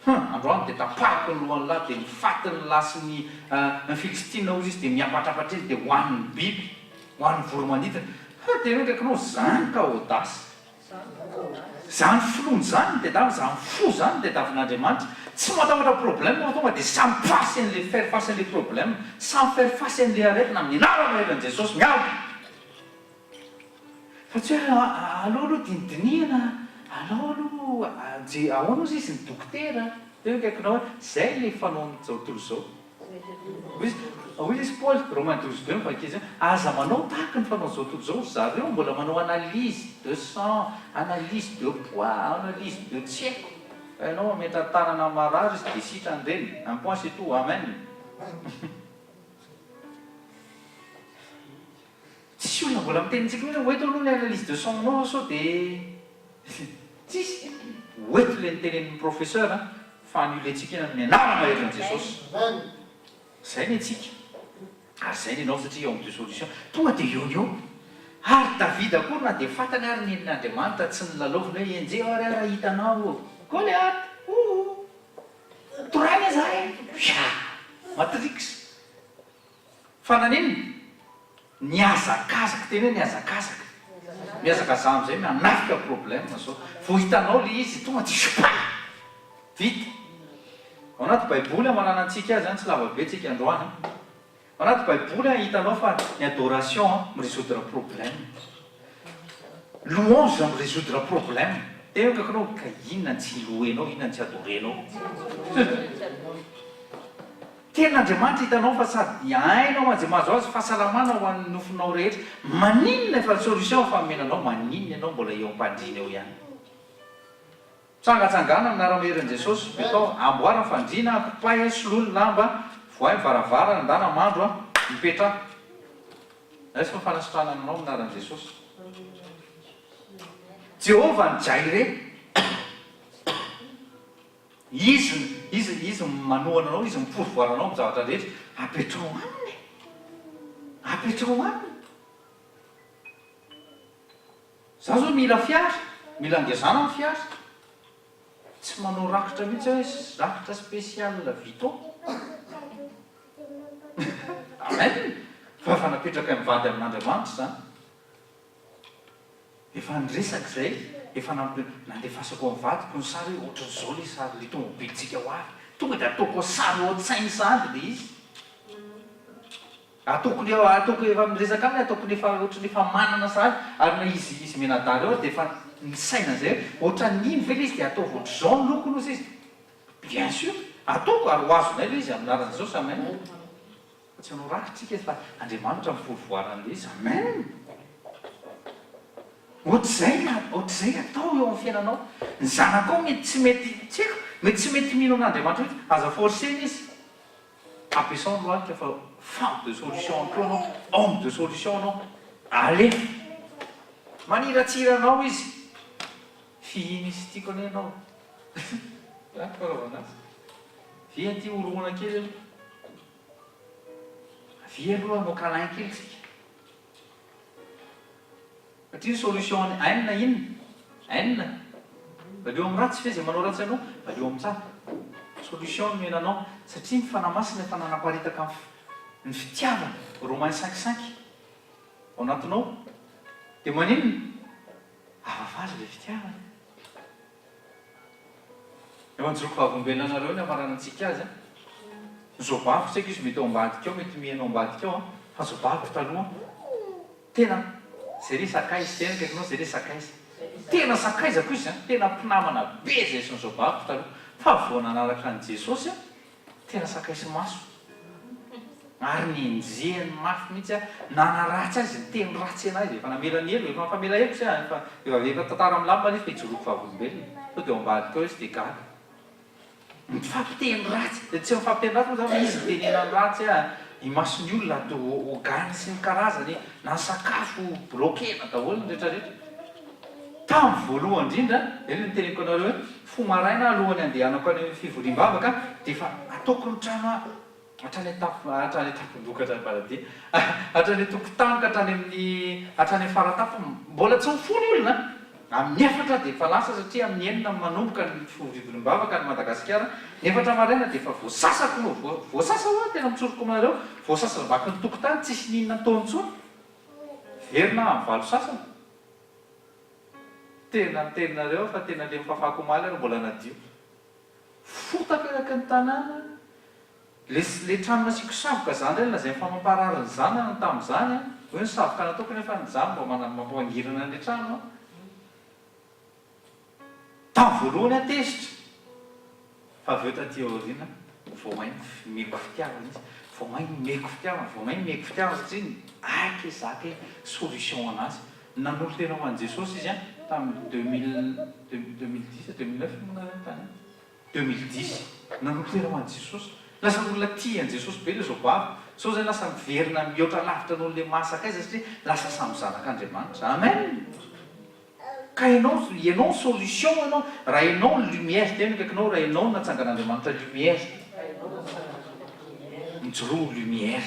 hum, androany dia tapahako ny lohan'ny lahy, dia ny fatin'ny lahy sy ny, ny Filistina hozy izy dia miapatrapatra eny, dia hohanin'ny biby, hohanin'ny voro-manidina. Ha, tena akaikinao, izany ka audace. Zany finoana izany no tedavina, zany fo izany no tedavin'Andriamanitra. Tsy matahotra problème fa tonga dia samy face an'ilay faire face an'ilay problème, samy faire face an'ilay aretina amin'ny anarana maheran'i Jesosy miala. Fa tsy hoe aleo aloha dinidinihana, alao aloha je ahoana ozy izy ny dokotera, teo akaikinao hoe zay ilay fanaon'izao tontolo izao. Hoy izy. Hoy izy Paoly, Romains 12 2 mivaky izy, aza manao tahaka ny fanaon'izao tontolo izao ry zareo mbola manao analyse de sang, analyse de poids, analyse de tsy haiko. Fa ianao mametra-tanana amin'ny marary izy dia sitrany ireny, un point c'est tout, amen. Tsisy olona mbola miteny antsika mihitsy hoe hoeto aloha ny analyse de sang nao sao dia tsisy. Hoeto ilay notenenin'ny professeur fa annuler-tsika iny amin'ny anarana maherin'i Jesosy. Izay ny antsika. Ary izay ny anao satria eo amin'ny deux solutions. Tonga dia eo no eo. Ary Davida koa na dia fantany ary ny helin'Andriamanitra tsy nilalaoviny hoe enjeho ary aho raha hitanao. Goliath! Ouh! Torahina izahay! Pia! Matrix! Fa naninona? Nihazakazaka, teny hoe nihazakazaka. Mihazakazaha amizay manafika problème zao. Vao hitanao le izy tonga de pa! Vita. Ao anaty baiboly amarana antsika azy an, tsy lava be tsika androany an. Ao anaty baiboly an hitanao fa ny adoration an mi-resoudre problème. Louange mi-resoudre problème. Tena hoe akaikinao ka inona no tsy louer-nao, inona no tsy adorer-nao. Tena Andriamanitra hitanao fa sady hainao manjy mahazo azy fahasalamana ho an'ny nofonao rehetra maninona efa solution efa nomena anao maninona ianao mbola eo ampandriana eo ihany Tsangatsangana amin'ny anaramaherin'i Jesosy betao amboary ny fandriana kopay soloy ny lamba vohay ny varavarana ndana mandro a mipetraha raiso ny fanasitranana anao amin'ny anaran'i Jesosy Jehovah ny Jaire. Izy, Izy, Izy manohana anao, Izy mi-pourvoir anao amin'ny zavatra rehetra. Apetraho aminy e! Apetraho aminy. Za zao mila fiara, mila angezana ny fiara. Tsy manao rakitra mihitsy aho hoe rakitra spécial Vito. Amen! Fa efa napetraka mivady amin'Andriamanitra izany. Efa niresaka izay, efa nandefasako an'ny vadiko ny sary hoe ohatran'izao ilay sary, ilay tomobilintsika ho avy. Tonga dia ataoko sary ao an-tsainy sahady ilay izy. Ataoko ny, ataoko efa miresaka aminy, ataoko ny efa ohatran'ny efa manana sahady, ary na izy izy mianadahy ireo ary dia efa nisaina an'izay hoe ohatran'iny ve ilay izy dia ataovy ohatr'izao ny lokony hozy izy. Bien sûr, ataoko ary ho azonay ilay izy amin'ny anaran'i Jesosy, amen. Fa tsy hanao ratsy tsika fa Andriamanitra mi-pourvoir an'ilay izy. Amen! Ohatr'izay ohatr'izay atao eo amin'ny fiainanao. Ny zanakao mety tsy mety, tsy haiko, mety tsy mety mino an'Andriamanitra mihitsy. Aza forcer-na izy. Ampiasao ny lohalika fa femme de solution koa ianao, homme de solution ianao. Alefa. Maniratsira anao izy. Fihino izy tiako anie ianao. Zany fanaovana azy. Via aty horohana kely aloha. Avia aloha hanao câlin kely tsika. Satria ny solution ny haine inona? Haine. Valio amin'ny ratsy ve izay manao ratsy anao? Valio amin'ny tsara. Solution no nomena anao. Satria ny Fanahy Masina efa nanaparitaka ny fitiavana, Romains cinq cinq, ao anatinao. Dia maninona? Avafazo ilay fitiavana. Eo anjoroko vavolombelona anareo ny hamaranantsika azy an! Ny zobaviko tsy haiko izy mety ao ambadika ao mety miheno ao ambadika ao an! Fa zobaviko taloha tena zay le sakaiza, tena akaikinao zay le sakaiza, tena sakaizako izy an! Tena mpinamana be zay sy ny zobaviko taloha fa vao nanaraka an'i Jesosy an! Tena sakay sy maso. Ary nenjehiny mafy mihitsy aho, nanaratsy azy, niteny ratsy an'ahy izy, efa namela ny heloko, efa nifamela heloka izay, efa efa efa tantara milamina ilay izy fa ijoroako vavolombelona. Sao dia ao ambadika ao izy dia gaga. Mifampiteny ratsy, tsy mifampiteny ratsy moa izany fa izy nitenenany ratsy ahy imason'ny olona, ogany sy ny karazany, na ny sakafo bloquer-na daholo ny rehetra rehetra. Tamin'ny voalohany indrindra, izay no niteneniko anareo hoe, fo maraina alohan'ny handehanako any amin'ny fivoriam-bavaka dia efa ataoko ny trano hatrany an-tapo, hatrany an-tampon-doha ka hatrany am-paladia, hatrany an-tokotany ka hatrany amin'ny, hatrany amin'ny fara-tampony, mbola tsy mifoha ny olona, amin'ny efatra dia efa lasa satria amin'ny enina no manomboka ny fivoriam-bavaka any Madagasikara, ny efatra maraina dia efa voasasako, voasasa hoa, tena mitsoroko aminareo, voasasa vaky ny tokotany, tsisy n'inona atao intsony, verina aho amin'ny valo sasany. Tena miteny nareo aho fa tena le nifafako omaly ary mbola nadio. Fotaka eraky ny tanàna. Le le trano nasiako savoka zany ndray lazainy fa mamparary ny zanany tamin'izany an. Hoe ny savoka nataoko nefa ny zany mba mana mampangirana an'le trano an. Tamin'ny voalohany aho tezitra. Fa avy eo taty aoriana vao haiko meko fitiavana izy. Vao may nomeko fitiavana, vao may nomeko fitiavana satria ahy ke za ke solution anazy. Nanolo-tena ho an'i Jesosy izy an, tamin'ny 2000, 2010 sa 2009 moa nareo tany an? 2010. Nanolo-tena ho an'i Jesosy. Lasa olona tia an'i Jesosy be ilay zobavy. Sao zay lasa miverina mihoatra lavitra noho ilay maha sakaiza satria lasa samy zanak'Andriamanitra. Amen! Ka ianao, ianao ny solution ianao, raha ianao ny lumière, teny akaikinao, raha ianao no natsangan'Andriamanitra lumière, mijoroa ho lumière.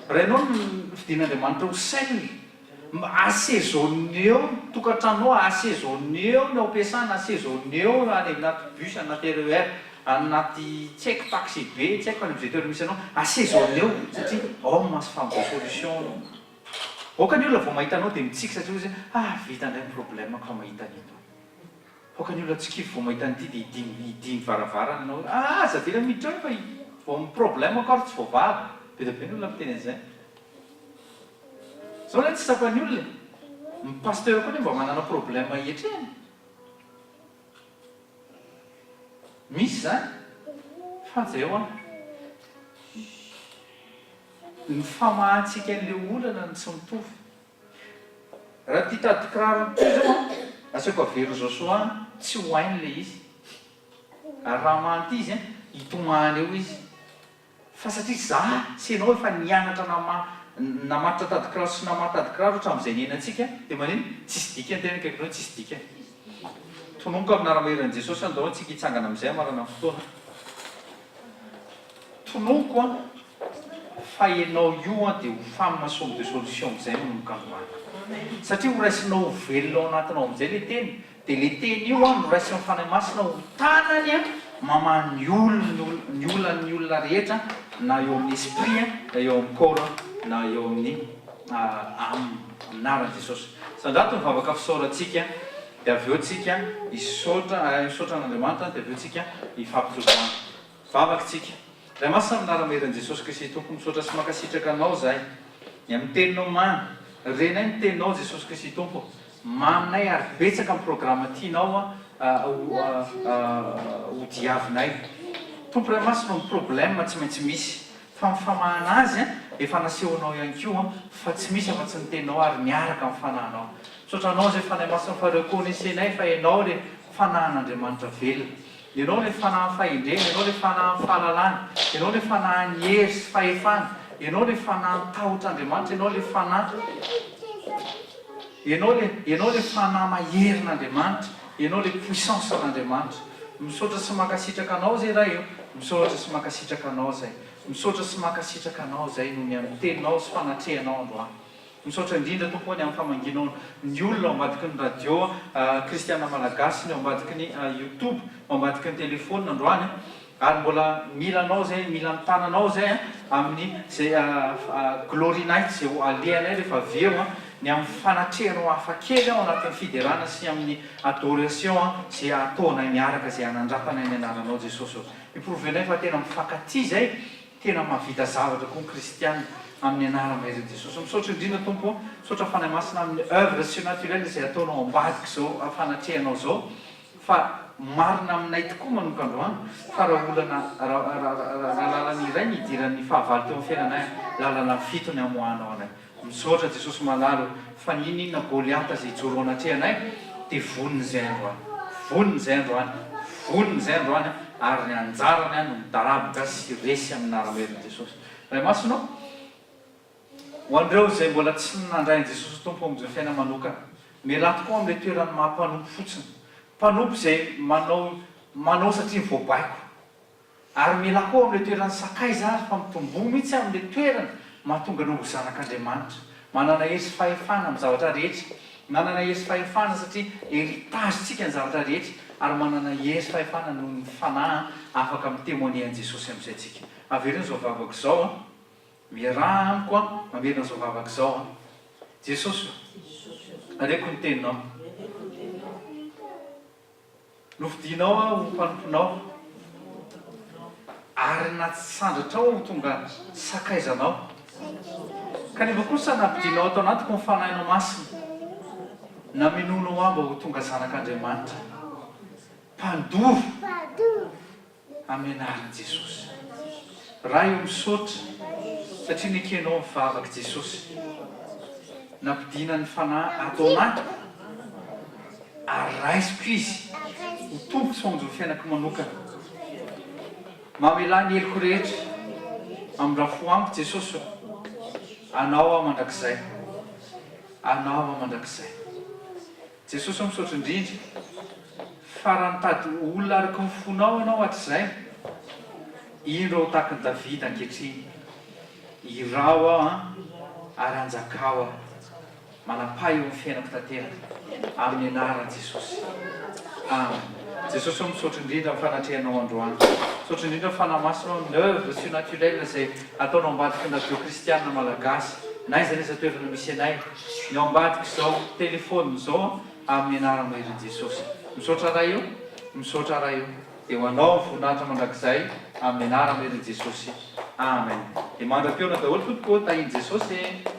Raha ianao no nofidin'Andriamanitra ho sel, mba assaisonneo ny tokantranonao, assaisonneo ny ao am-piasana, assaisonneo any anaty bus, any anaty RER, any anaty tsy haiko taxi be, tsy haiko any amin'izay toerana misy anao, assaisonneo satria ao no maha femme de solution anao. Aoka ny olona vao mahita anao dia mitsiky satria hoy izy hoe ah vita indray ny problème-ko raha mahita an'ito. Aoka ny olona tsy kivy vao mahita an'ity dia hidiny hidiny varavarana ianao hoe ah aza avela miditra ao fa vao ny problème-ko ary tsy voavaha. Be dia be ny olona miteny an'izay. Zao anie tsy tsapan'ny olona e. Ny pasteur koa anie mba manana problème hiatrehana. Misy izany fa jereo an. Ny famahantsika an'ilay olana no tsy mitovy. Raha ity tady kiraro ity izao an, asaiko averin'i Josoa an, tsy ho hainy ilay izy. Ary raha hamaha an'ity izy an, hitomany eo izy. Fa satria za sy ianao efa nianatra namaha, namatotra tady kiraro sy namaha tady kiraro hatramin'izay niainantsika, dia manino? Tsisy dikany, tena akaikinao hoe tsisy dikany. Tononiko amin'ny anaramaherin'i Jesosy andao antsika hitsangana amin'izay hamarana ny fotoana. Tononiko an, fa ianao io an dia ho femme somme de solution amin'izay manomboka androany. Satria ho raisinao ho velona ao anatinao amin'izay ilay teny, dia ilay teny io an no raisin'ny Fanahy Masina ho tanany an mamaha ny olona ny olan'ny olona rehetra na eo amin'ny esprit an, na eo amin'ny corps an, na eo amin'ny âme. Amin'ny anaran'i Jesosy. Sandrato ny vavaka fisaorantsika dia avy eo tsika hisaotra hisaotra an'Andriamanitra dia avy eo tsika hifampitsodrano. Vavaka tsika. Ray Masina amin'ny anaram-herin'i Jesosy Kristy Tompo misaotra sy mankasitraka Anao izahay ny amin'ny Teninao mamy. Renay ny Teninao Jesosy Kristy Tompo. Maminay ary betsaka ny programa tianao ho diavinay. Tompo Ray Masina o ny problème tsy maintsy misy fa ny famahana azy efa nasehonao ihany koa fa tsy misy afa-tsy ny Teninao ary miaraka amin'ny Fanahinao. Misaotra Anao izay Fanahy Masina fa reconnaissez-nay fa Ianao ilay Fanahin'Andriamanitra velona. Ianao ilay Fanahin'ny fahendrena, Ianao ilay Fanahin'ny fahalalana, Ianao ilay Fanahin'ny hery sy fahefana, Ianao ilay Fanahin'ny tahotr'Andriamanitra, Ianao ilay Fanahy, Ianao ilay, Ianao ilay Fanahy maherin'Andriamanitra, Ianao ilay puissance an'Andriamanitra. Misaotra sy mankasitraka Anao izay Ray o, misaotra sy mankasitraka Anao izay, misaotra sy mankasitraka Anao izay noho ny amin'ny Teninao sy fanatrehanao androany. Misaotra indrindra Tompo ô ny amin'ny famangianao ny olona ao ambadiky ny radio kristiana malagasy ny ao ambadiky ny youtube ao ambadiky ny telephone androany ary mbola mila anao zay mila ny tananao zay amin'ny zay glory night zay ho alehanay rehefa avy eo ny amin'ny fanatrehanao hafa kely ao anatin'ny fiderana sy amin'ny adoration zay ataonay miaraka zay hanandratanay ny anaranao Jesosy ô hi-prouver-nay fa tena mifankatia zay Tena mahavita zavatra koa ny kristiana amin'ny anaram-bahizan'i Jesosy. Misaotra indrindra Tompo ô, misaotra Fanahy Masina amin'ny oeuvre surnaturelle izay ataonao ambadik'izao fanatrehanao izao fa marina aminay tokoa manomboka androany fa raha olana raha lalana iray ny hidiran'ny fahavalo teo amin'ny fiainanay lalana fito ny hamoahanao anay. Misaotra Jesosy malala o, fa n'inon'inona Goliata izay hijoro ao anatrehanay dia vonona izay androany, vonona izay androany, vonona izay androany ary ny anjarany no midaraboka sy resy amin'ny anaram-herin'i Jesosy. Ray Masina o, ho an'ireo izay mbola tsy nandray an'i Jesosy ho Tompo amin'izao fiainana manokana, mialà tokoa amin'ilay toeran'ny maha mpanompo fotsiny, mpanompo izay manao manao satria voabaiko, Ary mialà koa amin'ilay toeran'ny sakaiza ary fa mitomboa mihitsy amin'ilay toerana mahatonga anao ho zanak'Andriamanitra. Manana hery sy fahefana amin'ny zavatra rehetra. Manana hery sy fahefana satria heritage-tsika ny zavatra rehetra ary manana hery sy fahefana noho ny Fanahy afaka mi-témoigner an'i Jesosy amin'izay tsika. Avereno izao vavaka izao an. Miaraha amiko an, mamerina izao vavaka izao an. Jesosy o, reko ny teninao. Nofidinao aho ho mpanomponao, ary natsandratrao aho ho tonga sakaizanao. Kanefa kosa nampidinao ato anatiko ny Fanahinao Masina, namenoanao ahy mba ho tonga zanak'Andriamanitra, mpandova amin'ny anaran'i Jesosy. Ray o misaotra satria nekenao ny vavak'i Jesosy. Nampidina ny Fanahy ato anatiko ary raisiko Izy ho Tompo sy Mpamonjy ny fiainako manokana. Mamelà ny heloko rehetra. Amindrafo amiko Jesosy o. Anao aho mandrakizay. Anao aho mandrakizay. Jesosy ô misaotra indrindra fa raha nitady olona araky ny fonao ianao hatrizay, indro aho tahaky ny Davida ankehitriny, iraho aho an, ary anjakao aho, manapaha eo amin'ny fiainako tanteraka, amin'ny anaran'i Jesosy. Amen. Jesosy ô misaotra indrindra amin'ny fanatrehanao androany. Misaotra indrindra Fanahy Masina ô amin'ny oeuvre surnaturelle izay ataonao ambadiky ny radio kristiana malagasy, na aiza na aiza toerana misy anay. Ny ao ambadik'izao telephone izao amin'ny anaran'i Mahery Jesosy. Misaotra Ray o, misaotra Ray o. Dia ho Anao ny voninahitra mandrakizay amin'ny anaran'i Mahery Jesosy. Amen. Dia mandra-pihaona daholo tompoko ô, tahin'i Jesosy e.